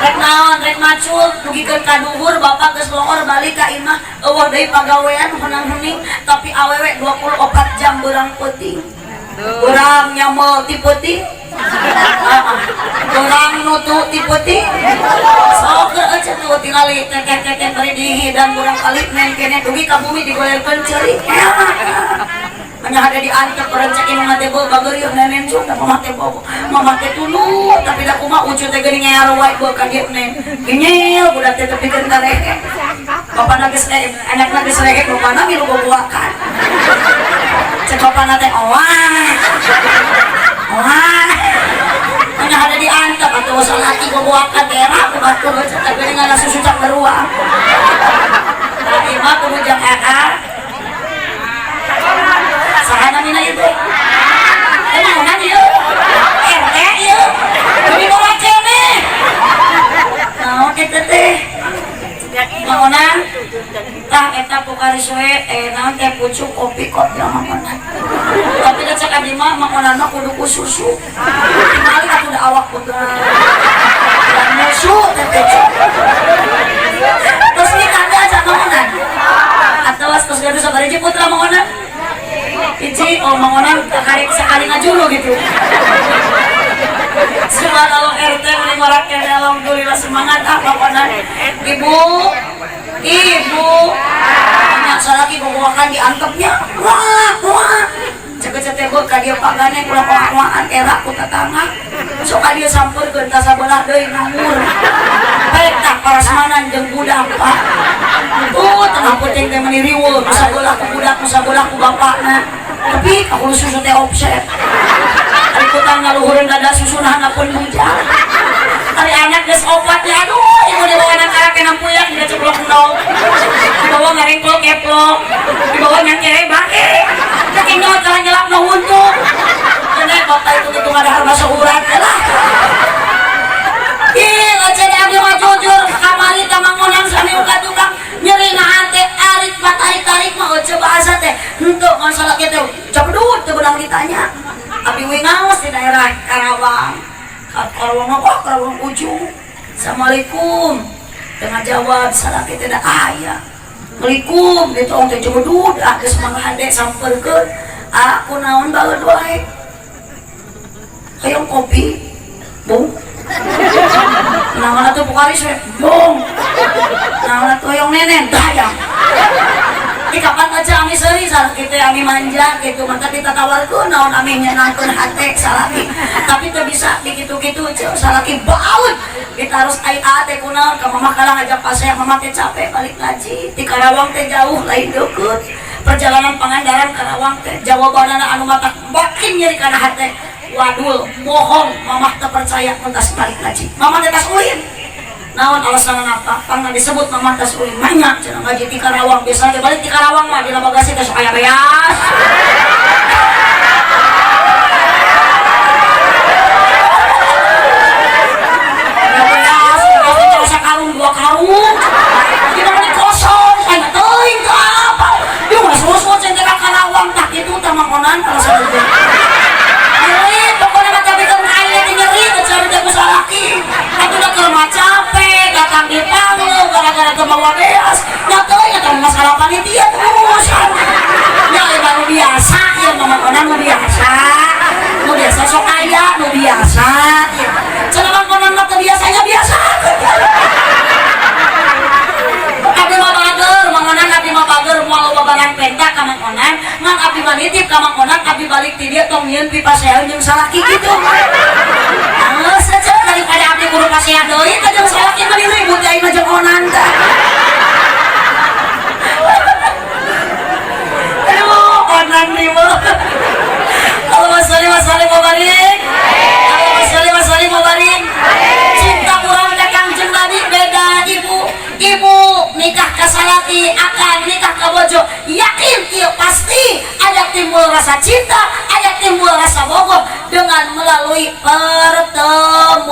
Rek naon rek macul dugikeun ka duhur bapak geus loor balik ka imah eueuh deui pagawean henang-hening tapi awewe 24 jam beurang peuting. Beurang nyamel ti peuting. Beurang nutu ti peuting. Sok ece tuh tingali teteh-teteh bari dihidang burang kali neng kene dugi ka bumi digolerkeun ceurik. Hanya ada di antep rencek imah teh beuh bageureuh nenen cuk da mama teh bobo. Mama teh tunu tapi da kumaha ucu teh geuning ngear wae beuh ka dieu neng. Genyel budak teh tepikeun ka rehek. Bapana geus anakna geus rehek bapana milu boboakan. Cek bapana teh oah. Oah. Hanya ada di antep diantep atuh salaki gogoakan era ku batur teh geuningan susu cak beruang. Tah ieu mah kudu jang akal. Saha namina ieu teh? Eh naonan ieu? RT ieu. Deui bawa keneh. Naon eta teh? Mangonan? Tah eta Pocari Sweat naon teh pucuk kopi kok ya mangonan. Tapi da cek abdi mah mangonan mah kudu ku susu. Tingali atuh da awak begang. Dan musuh teh pucuk. Terus nikah teh aja mangonan. Atawa terus gaduh sabaraha putra mangonan? Hiji oh mangonan karek sekali ngajulu gitu. Subhanallah RT meni ngorek alhamdulillah semangat ah mangonan. Ibu ibu anak salaki gogoakan diantepnya wah wah cek-cek teh ka dieu pagane kula koaan era ku tetangga sok ka dieu sampeurkeun ka sabelah deui ngawur baik tah parasmanan jeung budak Pak tuh tengah peuting teh meuni riweuh nu sabelah ku budak nu sabelah ku bapakna tapi ka hulu susu teh offset ari kutang ngaluhureun dada susuna hanapun bujang ari anak geus opat ya aduh ibu dibawa anak kena puyang dina ceplok endog dibawa ngarengklok keplok dibawa nyangkere bake saking nyawa telah nyelap no huntu kena bapak itu gitu ngadahar basuh urat lah ih ngecek abdi mah jujur kamari tamangonan sami uka tukang nyeri nahan teh arit mah tarik-tarik mah oce bahasa teh henteu masalah kitu cabedut teu beunang ditanya abdi we ngaos di daerah Karawang Karawang apa Karawang ujung Assalamualaikum tengah jawab salaki tidak aya Assalamualaikum gitu teh cemedut ah geus manghade sampeurkeun aku naon baeud wae hayang kopi bung naon atuh Pocari Sweat bung naon atuh hayang nenen hayang di kapan aja ami seuri salaki teh ami manja gitu maka ditatawarkeun naon ami nyenangkeun hate salaki tapi teu bisa dikitu-kitu ceu salaki baut ditaros ai a teh kunaon ka mamah kalah ngajak pasea mamah teh capek balik ngaji di Karawang teh jauh lain deukeut perjalanan Pangandaran Karawang teh jawabanana anu matak makin nyeri kana hate wadul bohong mamah teu percaya mun tas balik ngaji mamah teh tas ulin naon alasan apa pangna disebut mamah tas ulin banyak cenah ngaji di Karawang biasa teh balik di Karawang mah dina bagasi teh sok aya beas beas beas sakarung dua karung dina mah kosong aya teuing teu apa dia mah susu cenah ka Karawang tah kitu tah mangonan alasan teh nyeri pokona mah tapi keur aya teh nyeri kecuali teh ku salaki atuh da keur mah capek datang di panglu gara-gara teu mawa beas nya teuing eta masalah panitia terus nya eta nu biasa ieu mah mangonan nu biasa sok aya nu biasa cenah mangonan mah teu biasanya biasa abdi mah bager mangonan abdi mah bager moal loba barang penta ka mangonan ngan abdi mah nitip ka mangonan abdi balik ti dieu tong nyieun pipasean jeung salaki kitu geus cenah daripada abdi kudu pasean deui teh jeung salaki mah ribut aing mah jeung onan teh aduh onan ribut Allahumma sholli wa sallim wa barik Allahumma sholli wa sallim wa barik cinta urang ka Kangjeng Nabi beda ibu ibu nikah ka salaki akan nikah ka bojo yakin ieu pasti ada timbul rasa cinta ada timbul rasa bogoh dengan melalui pertemuan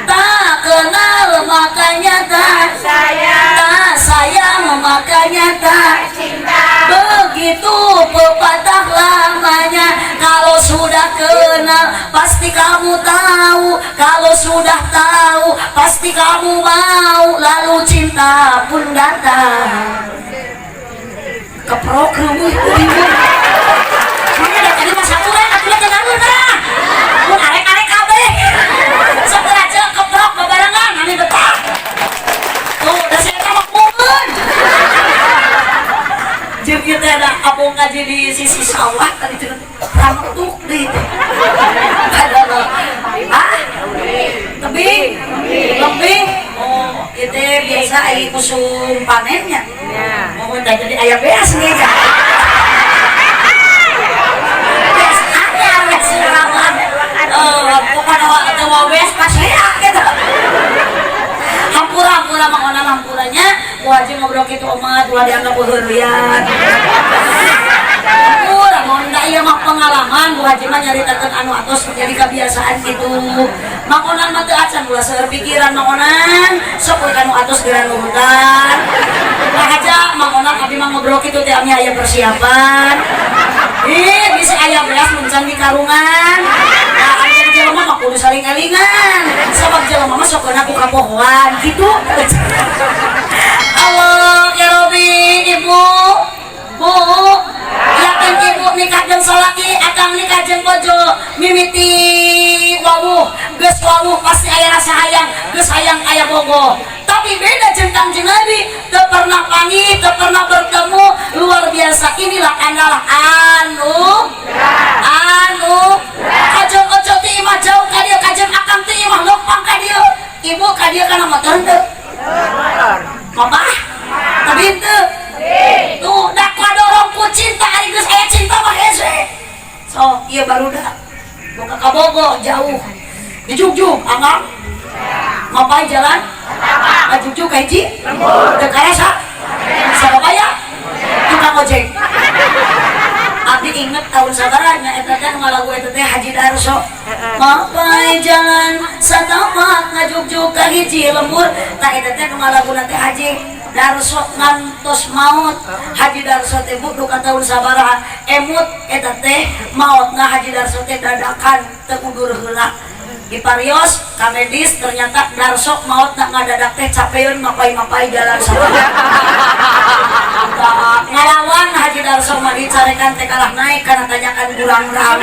tak kenal makanya tak sayang tak sayang makanya tak cinta begitu pepatah lamanya kalau sudah kenal pasti kamu tahu kalau sudah tahu pasti kamu mau lalu cinta pun datang keprok reueuh ibu mana tadi mah satu atuh teh nah mun arek-arek kabeh sapura aja keprok babarengan anu betah tuh da sia mah meureun jeung ieu teh ada abong ngaji di sisi sawah tadi teh ramtuk deui teh ada ah tebing lembing oh ieu teh biasa ai usum panennya oh udah jadi aya beas nih ya beas anyar beas siraman pokokna teu beas pasea gitu. Hampura hampura Mang Onan hampuranya ku haji ngobrol kitu omat ulah dianggap heureuyat. Hampura mun da ieu mah pengalaman Bu Haji mah nyaritakeun anu atos jadi kebiasaan gitu. Mang Onan mah teu acan ulah seueur pikiran Mang Onan, sok we kanu atos geura nurutan. Lah aja Mang Onan abdi mah ngobrol kitu teh ami aya persiapan. Ih, bisa aya beas mun can di karungan. Nah, ari jelema mah kudu saling elingan. Sabab jelema mah sok ku kapohoan gitu. Allah ya Robi, ibu. Bu, yakin ibu nikah jeung salaki, akang nikah jeung bojo, mimiti wawuh, geus wawuh pasti aya rasa hayang, geus hayang aya bogoh. Tapi beda jeung Kangjeng Nabi, teu pernah panggih, teu pernah bertemu, luar biasa. Inilah adalah anu anu kajeun ojo ti imah jauh ka dieu, kajeun akang ti imah lempang ka dieu. Ibu ka dieu kana motor henteu? Mapah? Tapi henteu. Tuh, dak kadorong ku cinta, ari geus aya cinta mah hese. So, ieu barudak. Boga kabogo jauh. Dijugjug, anggang. Ngapain jalan? Ngajugjug ka hiji? Teu karasa? Sababaya? Tukang ojek. Abdi inget tahun sabaranya eta teh ngalagu eta teh Haji Darso. Mapai jalan satapak ngajugjug ka hiji lembur, tah eta teh ngalaguna teh Haji Darso ngantos maut. Haji Darso teh bu duka tahun sabaraha emut eta teh mautna Haji Darso teh dadakan teu udur heula. Diparios ka medis ternyata Darso mautna ngadadak teh capeun mapai-mapai jalan satapak. Ngalawan Haji Darso mah dicarekan teh kalah naik karena tanyakan kurang-kurang.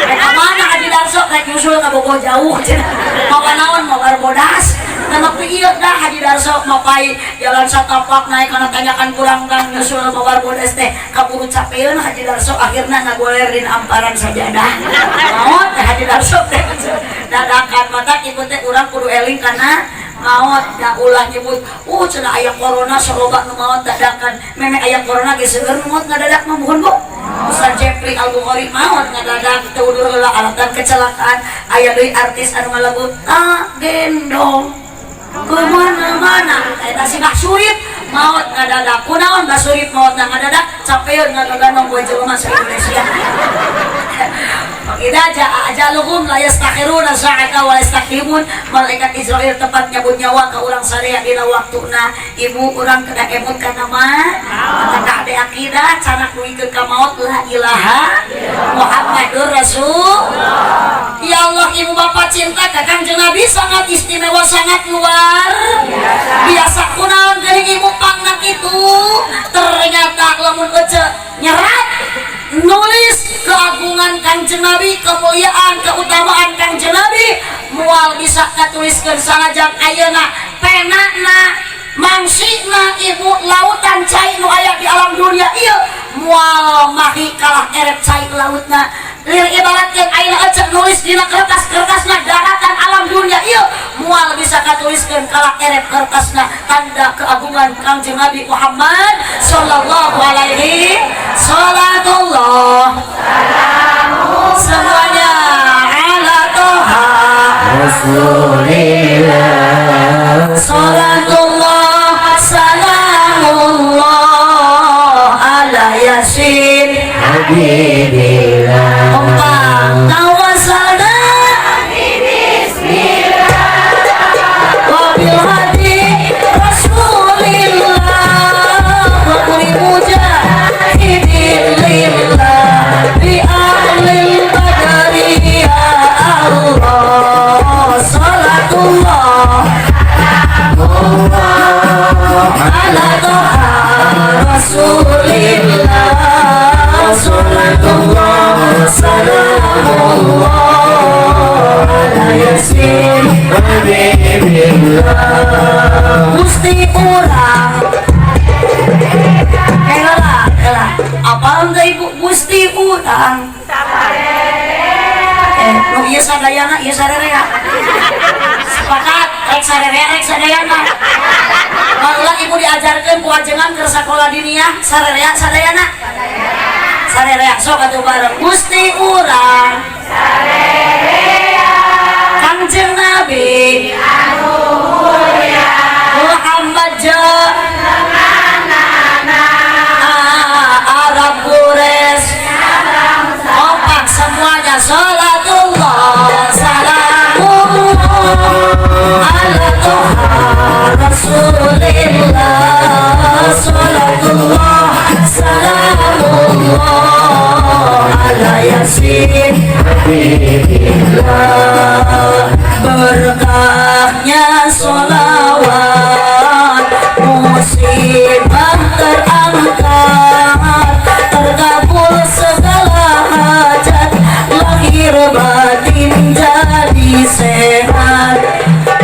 Rek ka mana Haji Darso rek nyusul ka Bogor jauh cenah. Mawa naon mawa bodas. Nah waktu ieu dah Haji Darso mapai jalan satapak naik karena tanyakan kurang-kurang nyusul mawa bodas teh kaburu capeun Haji Darso akhirna ngagoler dina amparan sajadah. Maot teh Haji Darso teh dadakan mata ibu teh urang kudu eling kana maot da ulah nyebut cenah aya corona soloba nu maot dadakan meme aya corona geus seueur nu maot ngadadak mah bukan bu. Ustaz Jepri Al Bukhari maot ngadadak teu udur heula alatan kecelakaan aya deui artis anu ngalagu tak gendong kemana-mana eta si Bah Surip maot ngadadak kunaon Bah Surip maot ngadadak capeun ngagaganong poe jelema sa Indonesia. Idza jaa ajaluhum la yastakhiruna sa'ata wa yastaqdimun. Malaikat Israil tepat nyabut nyawa ka urang sadaya dina waktuna. Ibu urang kedah emut kana mah maka ade akidah canak dugikeun ka maut la ilaha Muhammadur Rasul. Ya Allah, ibu bapak cinta ka Kangjeng Nabi sangat istimewa, sangat luar biasa. Kunaon geuning ibu pangna kitu ternyata lamun ece nyerat nulis keagungan Kangjeng Nabi, kemuliaan, keutamaan Kangjeng Nabi moal bisa katuliskeun sanajan ayeuna penana mangsina ibu lautan cai nu aya di alam dunia ieu moal mahi kalah eret cai lautna. Lir ibaratkeun ayeuna ece nulis dina kertas-kertasna daratan alam dunia ieu moal bisa katuliskeun kalah eret kertasna tanda keagungan Kangjeng Nabi Muhammad sallallahu alaihi salatullah semuanya ala toha Rasulillah salatullah salamullah ala yasin Habibillah kompak tawassalna wabil hadi rasulillah wa kulli mujahidin lillah bi ahlil badri ya Allah salatullah ala toha rasulillah salatullah salamullah ala yasin Habibillah Gusti urang Kela kela apal teh ibu Gusti urang nu ieu sadayana ieu sarerea sepakat rek sarerea rek sadayana barulah ibu diajarkeun ku ajengan keur sakola diniyah sarerea sadayana sarerea sok atuh bareng Gusti urang sarerea Kangjeng Nabi Habibillah. Berkahnya sholawat, musibah terangkat, terkabul segala hajat, lahir batin jadi sehat,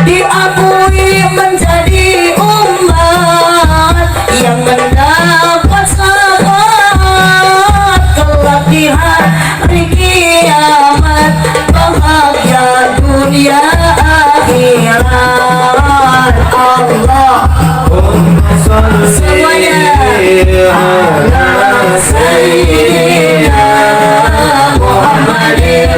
diakui menjadi umat yang mendapat syafaat kelak di hari kiamat, bahagia dunia akhirat. Allah semuanya ala sayyidina Muhammadin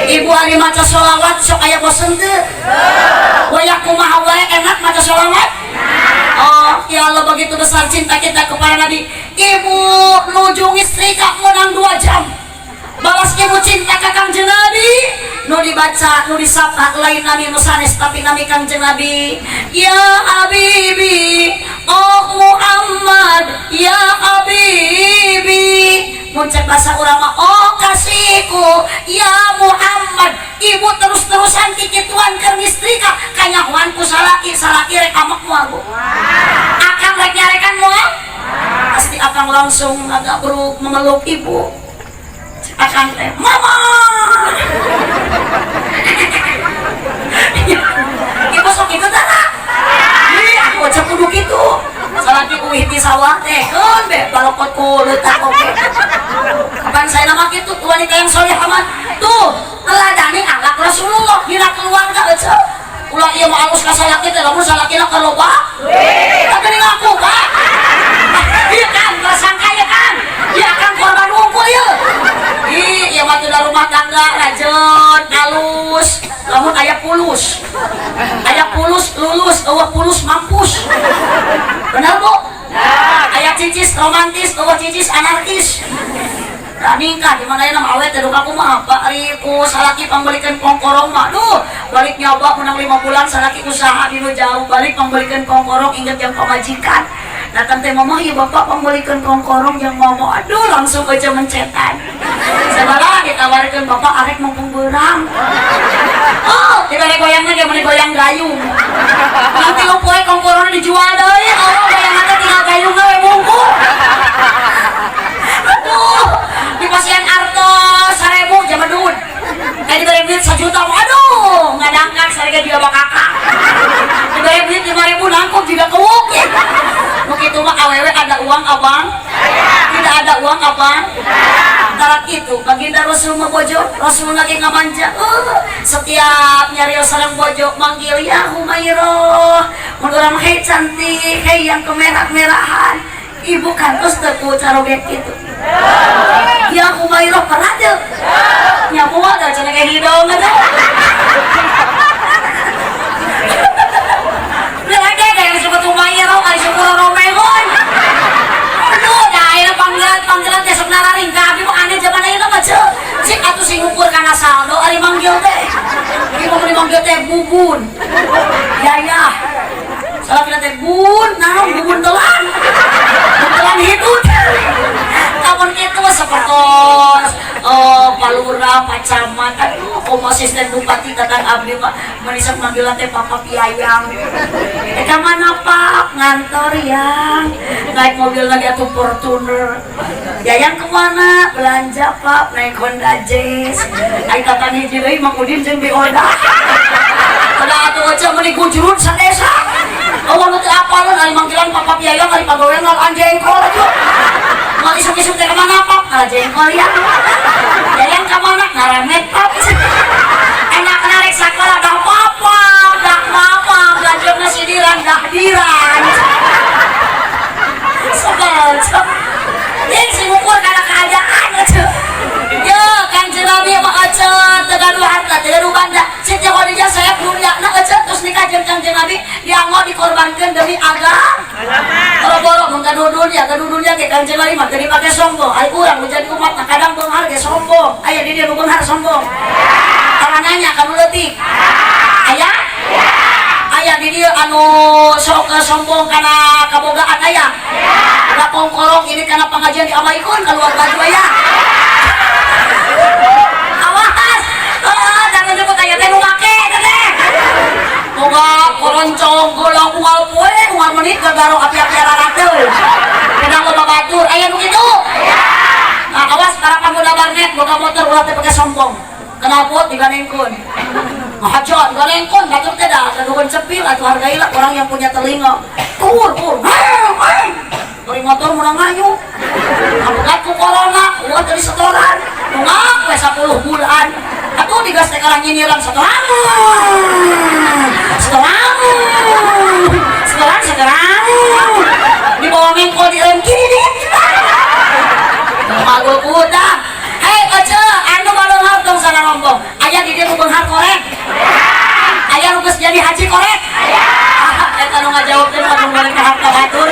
Ibu ari maca sholawat sok aya bosen teu? Waya kumaha wae enak maca sholawat? Oh, ya Allah, begitu besar cinta kita kepada Nabi. Ibu nuju ngistrika menang 2 jam. Balas ibu cinta ka Kangjeng Nabi, nu dibaca, nu disapa lain nami nu sanes tapi nami Kangjeng Nabi. Ya Habibi, oh Muhammad, ya Habibi. Mun cek bahasa urang mah, oh kasihku, ya Muhammad. Ibu terus-terusan kikituan keur ngistrika, kanyahoan ku salaki, salaki rek amek moal bu. Akang rek nyarekan moal? Pasti akang langsung agak beruk memeluk ibu. Akang teh, mama. Ibu sok kitu teh. Ih, aku aja kudu kitu. Salaki uih di sawah teh, keun be balokot ku leutak oge. Kapan saya nama kitu wanita yang soleh amat. Tuh, teladani akhlak Rasulullah dina keluarga aja. Ulah ieu mah alus ka salaki teh, lamun salakina ka loba. Tapi ngaku, Pak. Iya kan, tersangka ya kan. Iya kan korban wungkul ieu. Ih, ieu mah teu rumah tangga rajeun, alus, lamun aya pulus. Aya pulus lulus, eueuh pulus mampus. Benar, Bu? Aya cicis romantis, eueuh cicis anarkis. Nah, ningkah di mana nama awet teh duka kumaha Pak ari ku salaki pambelikeun kongkorong mah. Duh, balik nyoba menang 5 bulan salaki usaha di nu jauh, balik pambelikeun kongkorong inget yang pamajikan. Datang teh mama, ya bapak pambelikeun kongkorong yang ngomong, aduh langsung aja mencetan. Sabaraha ditawarkeun bapak arek mumpung beurang. Oh, dibere goyangna dia meuni goyang gayung. Nanti lu poe kongkorongna dijual deui, oh goyangan teh tinggal gayungna we bungkul. Aduh, di pasian artos 1000 jamadun. Kayak diberi duit 1 juta, aduh, ngadangkan sarega dia bakaka. Diberi duit 5000 nangkuk juga kewuk. Begitu mah awewe ada uang abang? Tidak ada uang abang? Tarak itu baginda Rasul mah bojo, Rasul lagi ngamanja. Setiap nyari sareng bojo manggil ya Humairah. Mun urang hei cantik, hei yang kemerah-merahan. Ibu kantos teu ku caroge kitu. Ya Humairah pernah teu? Nya moal da cenah ge hidung atuh. Lagi ada yang disebut Humairah, ari syukur romegon. Aduh, da ayeuna panggilan teh sok nararing ka abi mah aneh zaman ayeuna mah ceu. Cik atuh sing ngukur kana saldo ari manggil teh. Ieu mah manggil teh bubun. Yayah. Salah teh bun, naon bubun telan. Telan hitut. Lamun kitu mah sapertos palurah, pacamat, aduh komo asisten bupati datang abdi mah meuni sok manggilan teh Papa Piayang. Ka mana Pak? Ngantor yang. Naik mobil lagi atuh Fortuner. Yayang kemana? Belanja Pak, naik Honda Jazz. Ai tatan hiji deui Mang Udin jeung Bi Oda. Kada atuh aja meuni gujurun sadesa. Eueuh nu teu apaleun ari manggilan Papa Piayang ari pagawean ngalaan jengkol atuh. Mau isuk-isuk teh kemana Pak? Ngalaan jengkol ya. Yayang kemana? Ngaremet Pak. Enak narik sakola dah papa, dah mama, belajarna sidiran dah diran. Ece. Ini sing ngukur kana keadaan ece. Yo, Kanjeng Nabi mah ece teu gaduh harta, teu gaduh banda. Siti Khadijah saya dunyana ece terus nikah jeung Kanjeng Nabi, dianggo dikorbankeun demi agama. Boro-boro mun gaduh dunya, gaduh dunya ge Kanjeng Nabi mah teu dipake sombong. Ari urang nu jadi umat mah kadang beunghar ge sombong. Aya di dieu nu beunghar sombong. Tara nanya ka nu leutik. Aya? Aya di dieu anu sok sombong kana kabogaan aya? Udah kongkorong ini kana pengajian diamaikeun keluar baju aya. Awas. Ah, jangan nyebut aya teh nu make teh. Boga koroncong golong unggal poe unggal menit gagaro api-api raranteu. Pedang loba batur aya nu kitu? Nah, awas para pemuda warnet boga motor ulah teh pake sombong. Knalpot diganengkeun. Ngahaja diganengkeun batur teh da gaduhan cepil atuh hargailah orang yang punya telinga. Tur tur. Bari motor menang ngayu. Kabukat ku corona, uang dari setoran. Nungak we 10 bulan. Atuh digas teh kalah nyinyiran setoran. Setoran. Setoran setoran. Di bawah mengkol di rem kiri nih. Magul kuda. Hei ece, anu baleunghar tong sana rombong. Aya di dieu nu beunghar korek. Aya nu geus jadi haji korek. Eta nu ngajawab teh nu balik ka harta batur.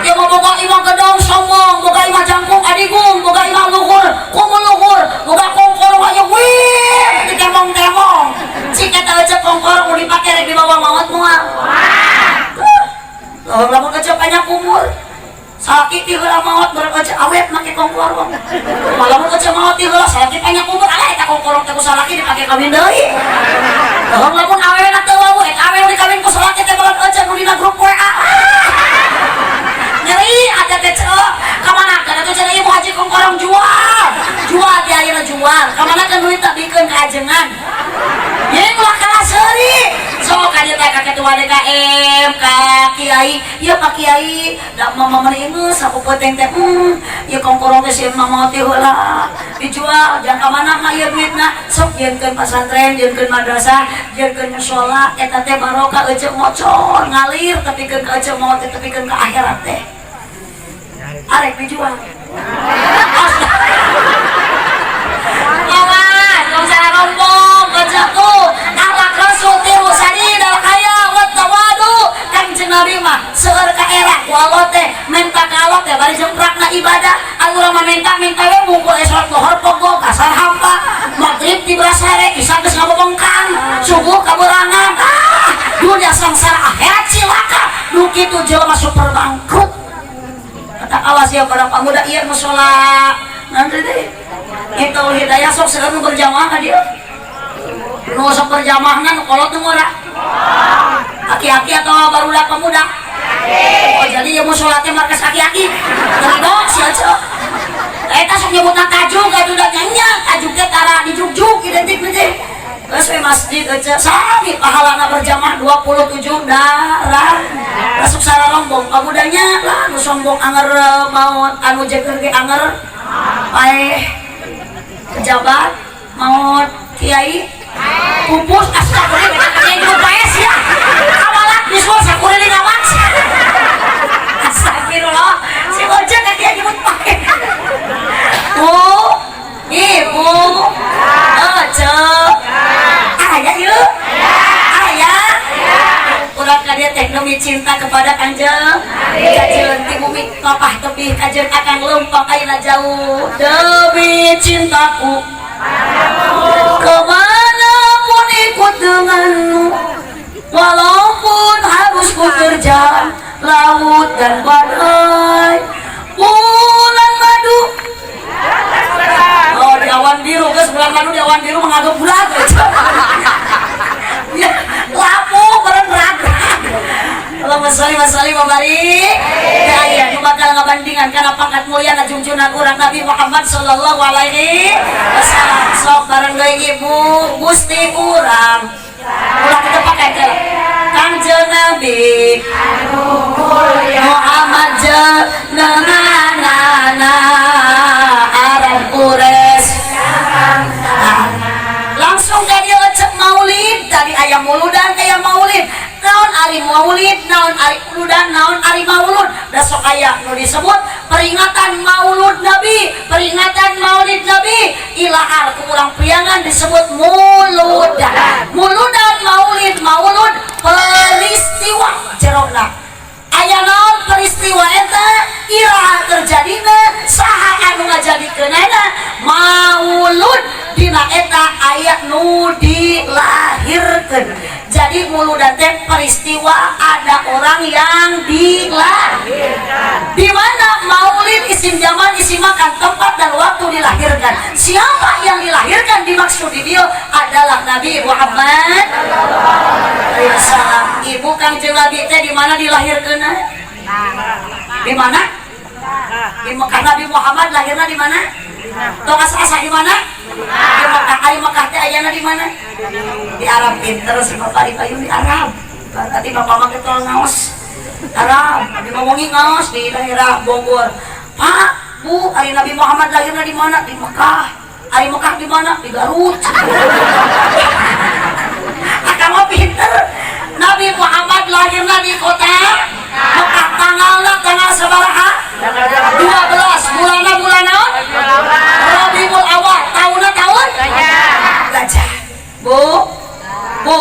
Ieu mah boga imah gedong sombong, boga imah jangkung adigung, boga imah luhur, kumuluhur, boga kongkorong aya wih ditemong-temong. Cik eta ece kongkorong nu dipake rek dibawa maot moal. Tuh, lamun ece panjang umur. Salaki ti heula maot bareng ece awet make kongkorong. Lamun ece maot ti heula salaki panjang umur, alah eta kongkorong teh ku salaki dipake kawin deui. Tuh, lamun awewena teu wawuh eta awewe dikawin ku salaki teh bareng ece nu dina grup WA. Nyeri ada teh cek kamana kana tuh cenah ibu haji kongkorong jual jual di ayeuna jual kamana kan duit tak bikeun ka ajengan ye ulah kalah seuri sok ka dieu teh ka ketua DKM ka kiai ieu Pak Kiai da mama mah geus aku penting teh ieu kongkorong teh sieun mama teh heula dijual jangan ka mana mah ieu duitna sok jieunkeun pasantren jieunkeun madrasah jieunkeun mushola eta teh barokah ece ngocor ngalir tepikeun ka ece maot teh tepikeun ka akhirat teh arek dijual. Awas, tong salah rombong kerja tuh. Akhlak Rasul tiru sadidal haya wa tawadu. Kanjeng Nabi mah seueur ka era ku Allah teh menta ka Allah teh bari jemprakna ibadah. Anu urang mah menta-menta we mungkul salat lohor pogok asar hampa. Maghrib tiba sare isya geus ngabobongkang, subuh kaberangan. Ah, dunia sengsara akhirat cilaka. Nu kitu jelema super bangkrut. Kata awas ya para pemuda iya musola nanti deh itu hidayah sok seueur nu berjamaah ka dieu nu sok berjamaahna nu kolot nu ngora aki-aki atau barudak pemuda oh jadi ya musola teh markas aki-aki ridho si ece eta sok nyebutna tajuk atuh da nya tajuk teh tara dijugjug identik teh geus we masjid ece sami pahalana berjamaah 27 darah masuk sararombong pamudanya lah nu sombong anger maot anu jeger ge anger paeh pejabat maot kiai pupus astagfirullah kiai nu paeh sia kawalat misul sakuriling awak astagfirullah si ojek ka kiai nyebut paeh bu ibu ece aya yeuh aya urang ka dieu teh demi cinta kepada Kanjeng kajeun ti bumi papah tebih kajeun akang leumpang ayeuna jauh demi cintaku kemana pun ikut denganmu walaupun harus ku terjang laut dan badai bulan madu oh di awan biru guys bulan madu di awan biru menganggap bulan ya lapu beren ragrag Allahumma sholli wa sallim wa barik ya ya nu bakal ngabandingan kana pangkat mulia najungjunan urang Nabi Muhammad sallallahu alaihi wasallam sok bareng deui ibu Gusti urang ulah kita pakai ke Kangjeng Nabi Muhammad jenenganana Arab Quraisy langsung ka dieu cek maulid tadi aya muludan aya maulid naon Ari maulid, naon ari uludan, naon ari maulud? Da sok aya nu disebut peringatan maulud Nabi, peringatan maulid Nabi. Ilahar ku urang Priangan disebut muludan. Muludan, maulid, maulud peristiwa jerona. Aya naon peristiwa eta, iraha terjadina, saha anu ngajadikeunana? Maulud dina eta aya nu dilahirkeun. Jadi muludan teh peristiwa ada orang yang dilahirkan. Di mana maulid isim zaman, isim makan, tempat dan waktu dilahirkan. Siapa yang dilahirkan dimaksud di dia adalah Nabi Muhammad salam. Ibu Kangjeng Nabi teh di mana dilahirkeun? Di mana? Di Mekah. Nabi Muhammad lahirna di mana? Tong asa-asa, di mana? Di Mekah. Ari Mekah teh ayana di mana? Di Arab. Pinter si bapak di payun di Arab. Tadi bapak mah getol ngaos Arab, di ngomongi ngaos di daerah Bogor. Pak, Bu, ari Nabi Muhammad lahirna di mana? Di Mekah. Ari Mekah di mana? Di Garut. Akang mah pinter. Nabi Muhammad lahirna di kota Mekah, tanggalna tanggal sabaraha? 12, bulanna bulan naon? Rabiul Awal, tahunna tahun Gajah. Bu, Bu,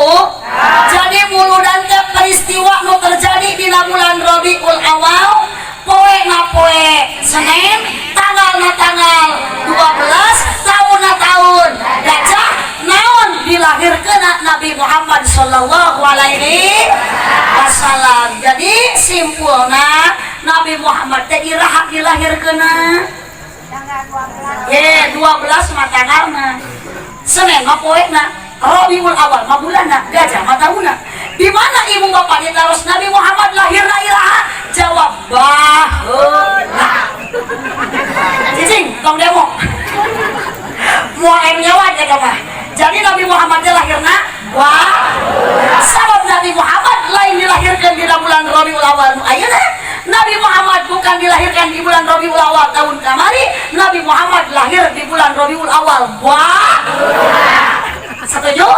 jadi muludan teh peristiwa nu terjadi dina bulan Rabiul Awal, poe na poe Senin, tanggalna tanggal 12, tahunna tahun Gajah, naon dilahirkeun Nabi Muhammad sallallahu alaihi wasallam. Jadi simpulna, Nabi Muhammad teh iraha dilahirkeunna? Ye, 12 mah tanggalna. Senin mah poena, Rabiul Awal mah bulanna, Gajah mah tahunna. Di mana ibu bapak ditaros Nabi Muhammad lahirna iraha? Jawab baheula. Cicing, tong demo. Moal nyawa ya mah. Jadi Nabi Muhammad teh lahirna wah. Sabab Nabi Muhammad lain dilahirkan di bulan Rabiul Awal nu ayeuna. Nabi Muhammad bukan dilahirkan di bulan Rabiul Awal tahun kamari. Nabi Muhammad lahir di bulan Rabiul Awal. Wah. Setuju?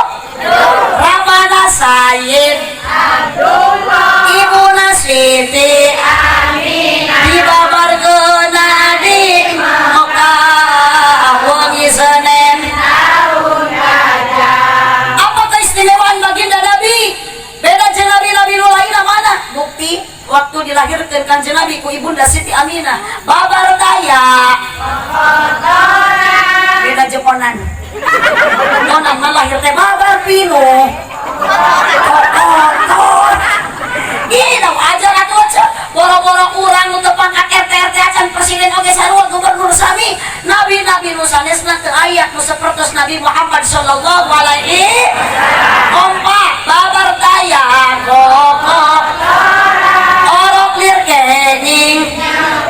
Ramana Sayyid Abdullah, Ibuna Siti Aminah, dibabarkeun di Mekah wengi Senin tahun gajah. Apa keistimewaan baginda Nabi? Beda jeung nabi-nabi nu lainna mana? Bukti waktu dilahirkan Kanjeng Nabi ku ibunda Siti Aminah, babar taya beda jeung onan. Onan mah lahir teh babar pinuh kotor. Ih, dah wajar atuh cek. Boro-boro urang nu teu pangkat RT RT acan, presiden oge sarua, gubernur sami. Nabi-nabi nu sanesna teu aya nu sapertos Nabi Muhammad sallallahu alaihi. Kompak babar taya kokok orok lir kenging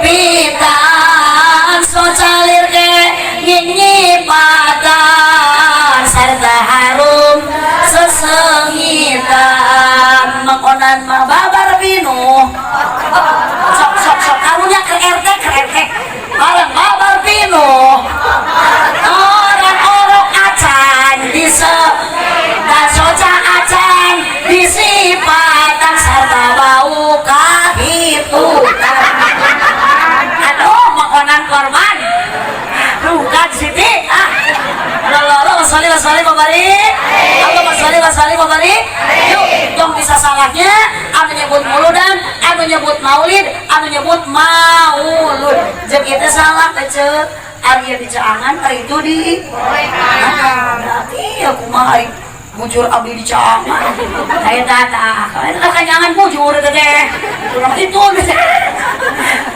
pitan soca lir kenging nyipatan sarta harum sesengitan. Mengonan mah babar pinuh. Sok sok sok, karunya ke RT, ke RT bareng babar pinuh orang orok acan dise dan soca acan disipatan sarta bau kahitutan. Aduh, makanan korban bukan Siti ah. Allahumma sholli wa sallim wa barik, Allahumma sholli wa sallim wa barik. Yuk tong bisa salahnya anu nyebut muludan, anu nyebut maulid, anu nyebut maulud. Jeung ieu salah teh ceu ari di Caangan, ari itu di. Nah, berarti ya kumaha ari bujur abdi di Caangan eta tah eta kanyangan bujur teh teh urang itu.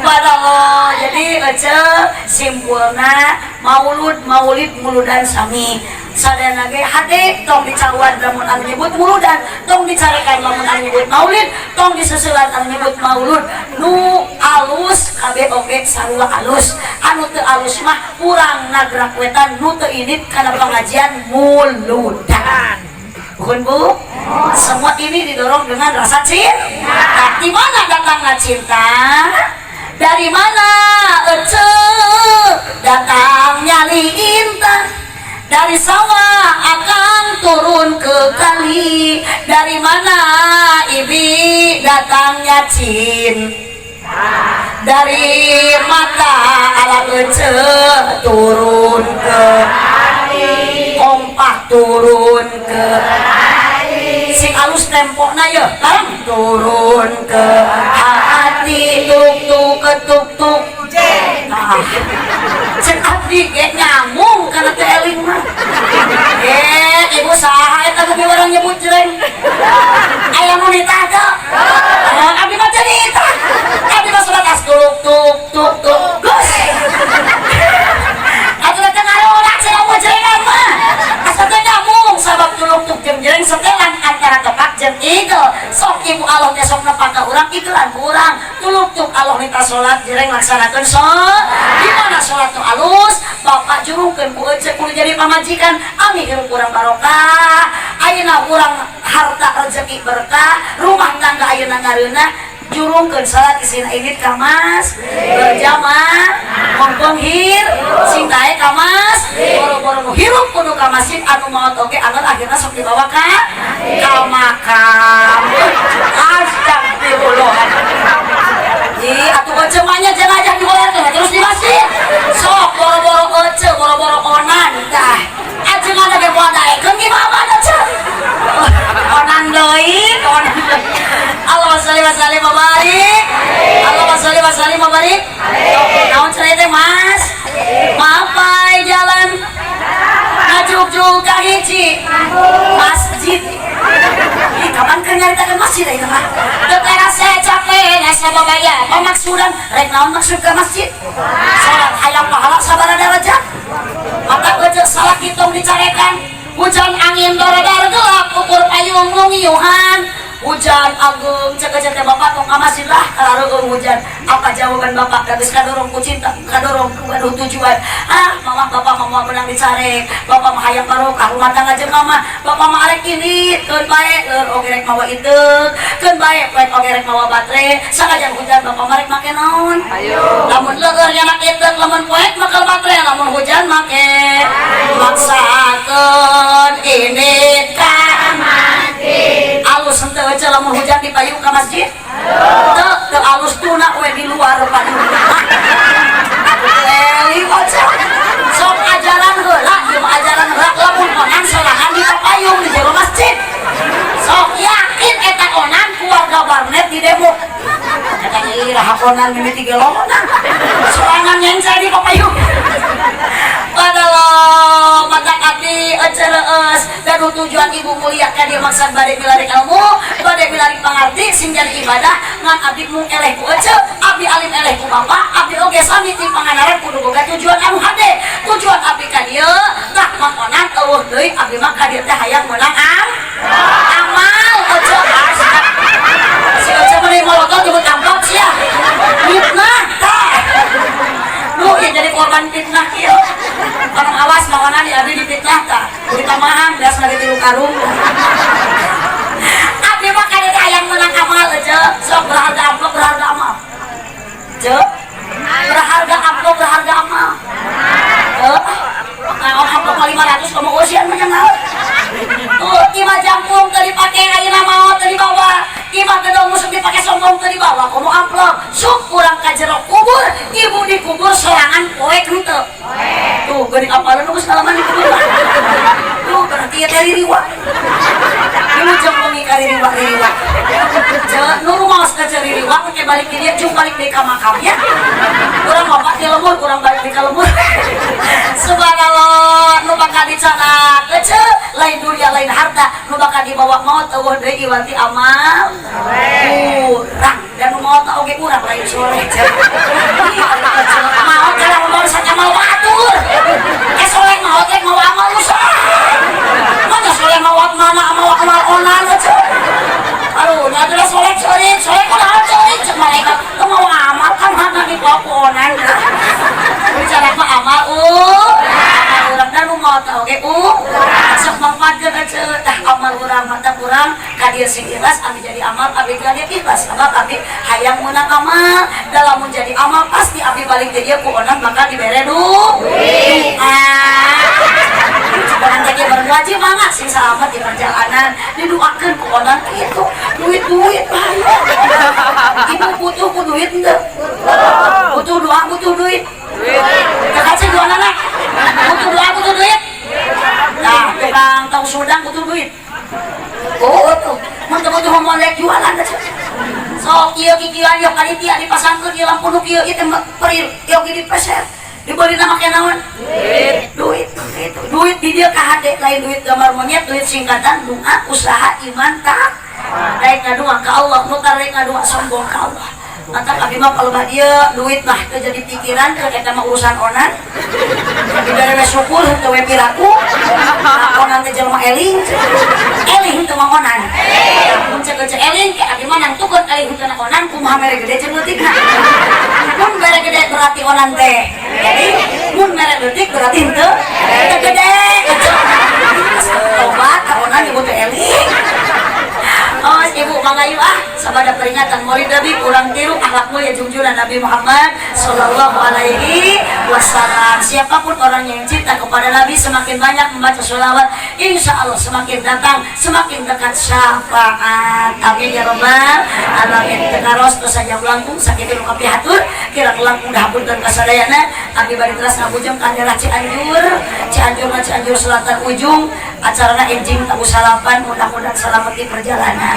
Padahal jadi ece simpulna maulud, maulid, muludan sami. Sadayana ge hade tong dicaruan lamun anu nyebut muludan, tong dicarekan lamun anu nyebut maulid, tong diseuselan anu nyebut maulud. Nu alus kabeh oge sarua alus, anu teu alus mah urang Nagrak Wetan nu teu indit kana pengajian muludan. Bukan, Bu? Semua ini didorong dengan rasa cinta. Nah, di mana datangnya cinta? Dari mana ece datangnya lintah? Dari sawah akang turun ke kali. Dari mana ibi datangnya cinta? Dari mata ala ece turun ke hati, kompak turun ke hati, sing alus tempona ya bareng turun ke hati, tuk tuk ketuk tuk. Ah, cek abdi ge nyamung kana teh eling mah. Eh, ibu saha eta nu orang nyebut jreng? Aya nu nitah teu? Abdi mah teu nitah. Abdi mah surat as tuk tuk tuk tuk. Gus. Atuh teh ngarorak cenah mah jrengan mah. Asa teu nyamung sabab tuluk tuk jeung jreng setelan antara tepak jeung igel. Sok ibu Allah teh sok nepak ka urang igelan ku urang. Tuluk tuk Allah nita salat jreng laksanakeun salat. Di mana salat nu alus, bapak jurungkeun ku ece kudu jadi pamajikan, ami hirup urang barokah. Ayeuna urang harta rezeki berkah, rumah tangga ayeuna ngareunah, jurungkeun salat isina indit ka mas berjamaah mongkong hir sing daek ka mas boro-boro nu hirup kudu ka masjid, anu maot oge anger akhirna sok dibawa ka makam. Astagfirullah. Ih, atuh ece mah nya jenazah digolerkeun terus di masjid. Sok boro-boro ece, boro-boro onan tah. Ajengan ge moal daekeun gimana ece? Onan deui, onan. Allahumma sholli wa sallim wa barik. Allahumma sholli wa sallim wa barik. Naon cenah teh Mas? Mapai jalan ngajuk-juk ka hiji masjid. Ih, kapan keur nyaritakeun masjid ieu mah? Teu karasa capek nasa babaya pamaksudan rek naon maksud ka masjid? Salat hayang pahala sabaraha derajat? Mata ece salah hitung dicarekan. Hujan angin dorodor gelap ukur payung nungiuhan. Hujan agung cek cek teh bapak tong ka masjid lah kalareung hujan. Apa jawaban bapak? Da geus kadorong ku cinta, kadorong ku gaduh tujuan. Ah, mama bapak mah moal meunang dicarek. Bapak mah hayang barokah rumah tangga jeung mama. Bapak mah arek indit keun bae leur oge rek mawa iteuk, keun bae poek oge rek mawa baterai. Sanajan hujan bapak mah rek make naon? Lamun leueur nya make iteuk, lamun poek make baterai, lamun hujan make maksakeun indit ka masjid. Alus henteu ece lamun hujan dipayung ka masjid? Teu, teu alus tuna we di luar payung. Atuh eli ece. Sok ajaran heula, ieu mah ajaran heula lamun onan sorangan di payung di jero masjid. Sok yakin eta onan keluarga warnet di demo. Eta iraha onan mimiti gelongan. Sorangan nyencel di payung. Padahal mata abdi ece reueus gaduh tujuan ibu mulia ka dieu maksad bade milari ilmu, bade milari pangarti sing jadi ibadah ngan abdi mung eleh ku ece, abdi alim eleh ku bapak, abdi oge sami ti Pangandaran kudu boga tujuan anu hade. Tujuan abdi ka dieu tah mangonan eueuh deui abdi mah ka dieu teh hayang meunang amal ece. Si ece meuni molotot nyebut amplop sia. Fitnah tah. Nu ieu jadi korban fitnah kieu. Tolong awas mangonan di abdi dipitnah tah. Kudu tamahan beas lagi 3 karung. Abdi mah ka dieu teh hayang meunang amal ece. Sok berharga amplop berharga amal. Ce? Berharga amplop berharga amal. Heuh. Naon amplop mah 500 komo eusian mah naon. Tuh imah jangkung teu dipake ayeuna maot teu dibawa. Imah gedong musuh dipake sombong teu dibawa komo amplop. Sok urang ka jero kubur, ibu dikubur sorangan poek henteu. Tuh geuning apaleun geus ngalaman dikubur mah. Tuh berarti ieu teh ririwa. Ieu jeung wengi ka ririwa-ririwa. Jeung nu rumaos ka ririwa engke balik di dieu jeung balik deui ka makam ya. Urang bapak di lembur, urang balik deui ka lembur. Subhanallah, nu bakal dicanak ece lain dunia lain harta, nu bakal dibawa maut eueuh deui iwanti amal. Urang dan nu maot oge urang lain soleh. Maot kana maot amal batur. Eh soleh maot teh mawa amal nu soleh. Mana soleh maot mana amal amal onan ece. Aduh, nya atuh soleh ceurik, soleh kunaon ceurik cek malaikat. Teu mawa amal kan hana dibawa ku onan. Bicara mah amal amal urang dan nu maot oge sok manfaatkeun ece tah amal urang mata urang ka dieu sing ikhlas abdi jadi amal abdi ka dieu ikhlas sabab abdi hayang meunang amal dalam mun jadi amal pasti abdi balik di dieu ku onan bakal dibere duit. Ah. Dengan teh berwajib mangga sing selamat di perjalanan, didoakeun ku onan kitu. Duit-duit bahaya. Ibu butuh ku duit henteu? Butuh doa, butuh duit. Duit. Teu dua anak. Butuh doa, butuh duit. Nah, tukang tahu sudang butuh duit. Oh, tuh. Mun teu butuh molek jualan. Sok ieu kikieuan ieu panitia dipasangkeun ieu lampu nu kieu ieu teh peril, ieu ge dipeser. Dibeli nama make naon? Duit. Duit gitu. Duit di dieu ka hade lain duit gambar monyet, duit singkatan doa, usaha, iman, tak. Rek ngadua ka Allah, nu rek ngadua sombong ka Allah. Mata abdi mah kalau dia duit mah teu jadi pikiran, teu eta mah urusan onan. Dibere we syukur teu we piraku. Nah, onan teh jelema eling. Eling teu mah onan. Mun cek cek eling ke abdi mah nangtukeun eling teu na onan kumaha mere gede jeung leutikna. Mun mere gede berarti onan teh eling, mun mere leutik berarti henteu teu gede. Tobat ka onan ibu teh eling. Oh, ibu mangayu ah, sabada peringatan Maulid Nabi kurang tiru akhlak mulia junjungan Nabi Muhammad Sallallahu Alaihi Wasallam. Siapapun orang yang cinta kepada Nabi semakin banyak membaca sholawat, insya Allah semakin datang, semakin dekat syafaat. Amin ya robbal alamin. Tekaros terus saja langkung sakit nu kapihatur, kira langkung dahapunten kasadayana. Abdi bari teras ngabujeng ka daerah Cianjur, Cianjur na Cianjur Selatan ujung, acarana enjing tabu salapan, mudah-mudahan selamat di perjalanan.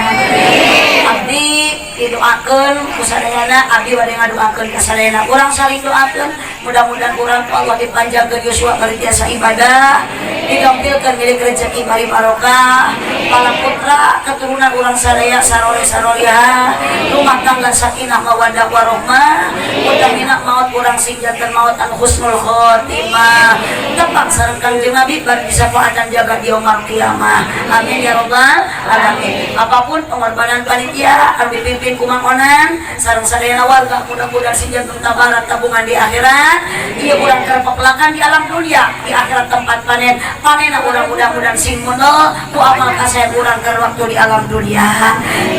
Abdi didoakeun ku sadayana, abdi bade ngadoakeun ka sadayana. Urang saling doakeun, mudah-mudahan urang ku Allah dipanjangkeun yuswa bari tiasa ibadah, digampilkeun milik rezeki bari barokah, para putra keturunan urang sadaya sarore saroliha, rumah tangga sakinah mawaddah warahmah, utamina maut urang sing janten maut anu husnul khotimah, tepang sareng Kangjeng Nabi bari disafaatan jaga di yaumul kiamah. Amin ya robbal alamin. Apapun pengorbanan panitia anu dipimpin ku Mang Onan sareng sadayana warga, mudah-mudahan sing janten tabarat tabungan di akhirat. Ieu urang keur pepelakan di alam dunia, di akhirat tempat panen. Panena urang mudah-mudahan sing munol ku amal kasae urang keur waktu di alam dunia.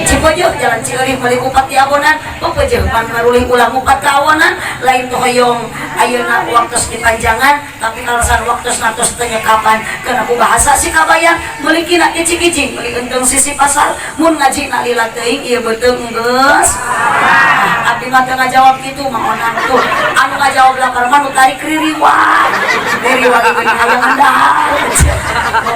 Cipeujeuk jalan Cileurih meuli kupat di abonan, pepeujeuh pan marulih ulah mupat ka awonan, lain teu hoyong ayeuna waktu dipanjangan, tapi alasan waktu natos teu nyekapan. Kana ku bahasa si kabayan meuli kina kicik-kicik, meuli genteng sisi pasar, mun ngaji na lila teuing ieu beuteung geus. Ah, abdi mah teu ngajawab kitu Mang Onan tuh. Anu ngajawab lapar mah nu tarik ririwat. Ririwat ieu hayang dahar.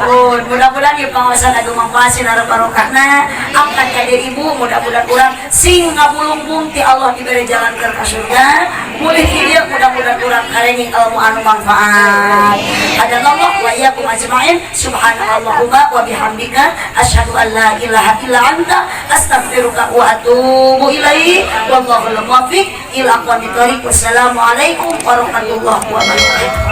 Nuhun, mudah-mudahan ieu pangaosan agung manfaat sinareng barokahna. Angkat ka dieu ibu, mudah-mudahan urang sing ngabulungbung ti Allah dibere jalan ke surga. Mulih ti dieu mudah-mudahan urang karenging ilmu anu manfaat. Hadanallah wa iyyakum ajmain. Subhanakallahumma wa bihamdika asyhadu an la ilaha illa anta astaghfiruka wa atubu ilaik. Wallahul muwaffiq ila aqwamit thoriq. Wassalamualaikum warahmatullahi wabarakatuh.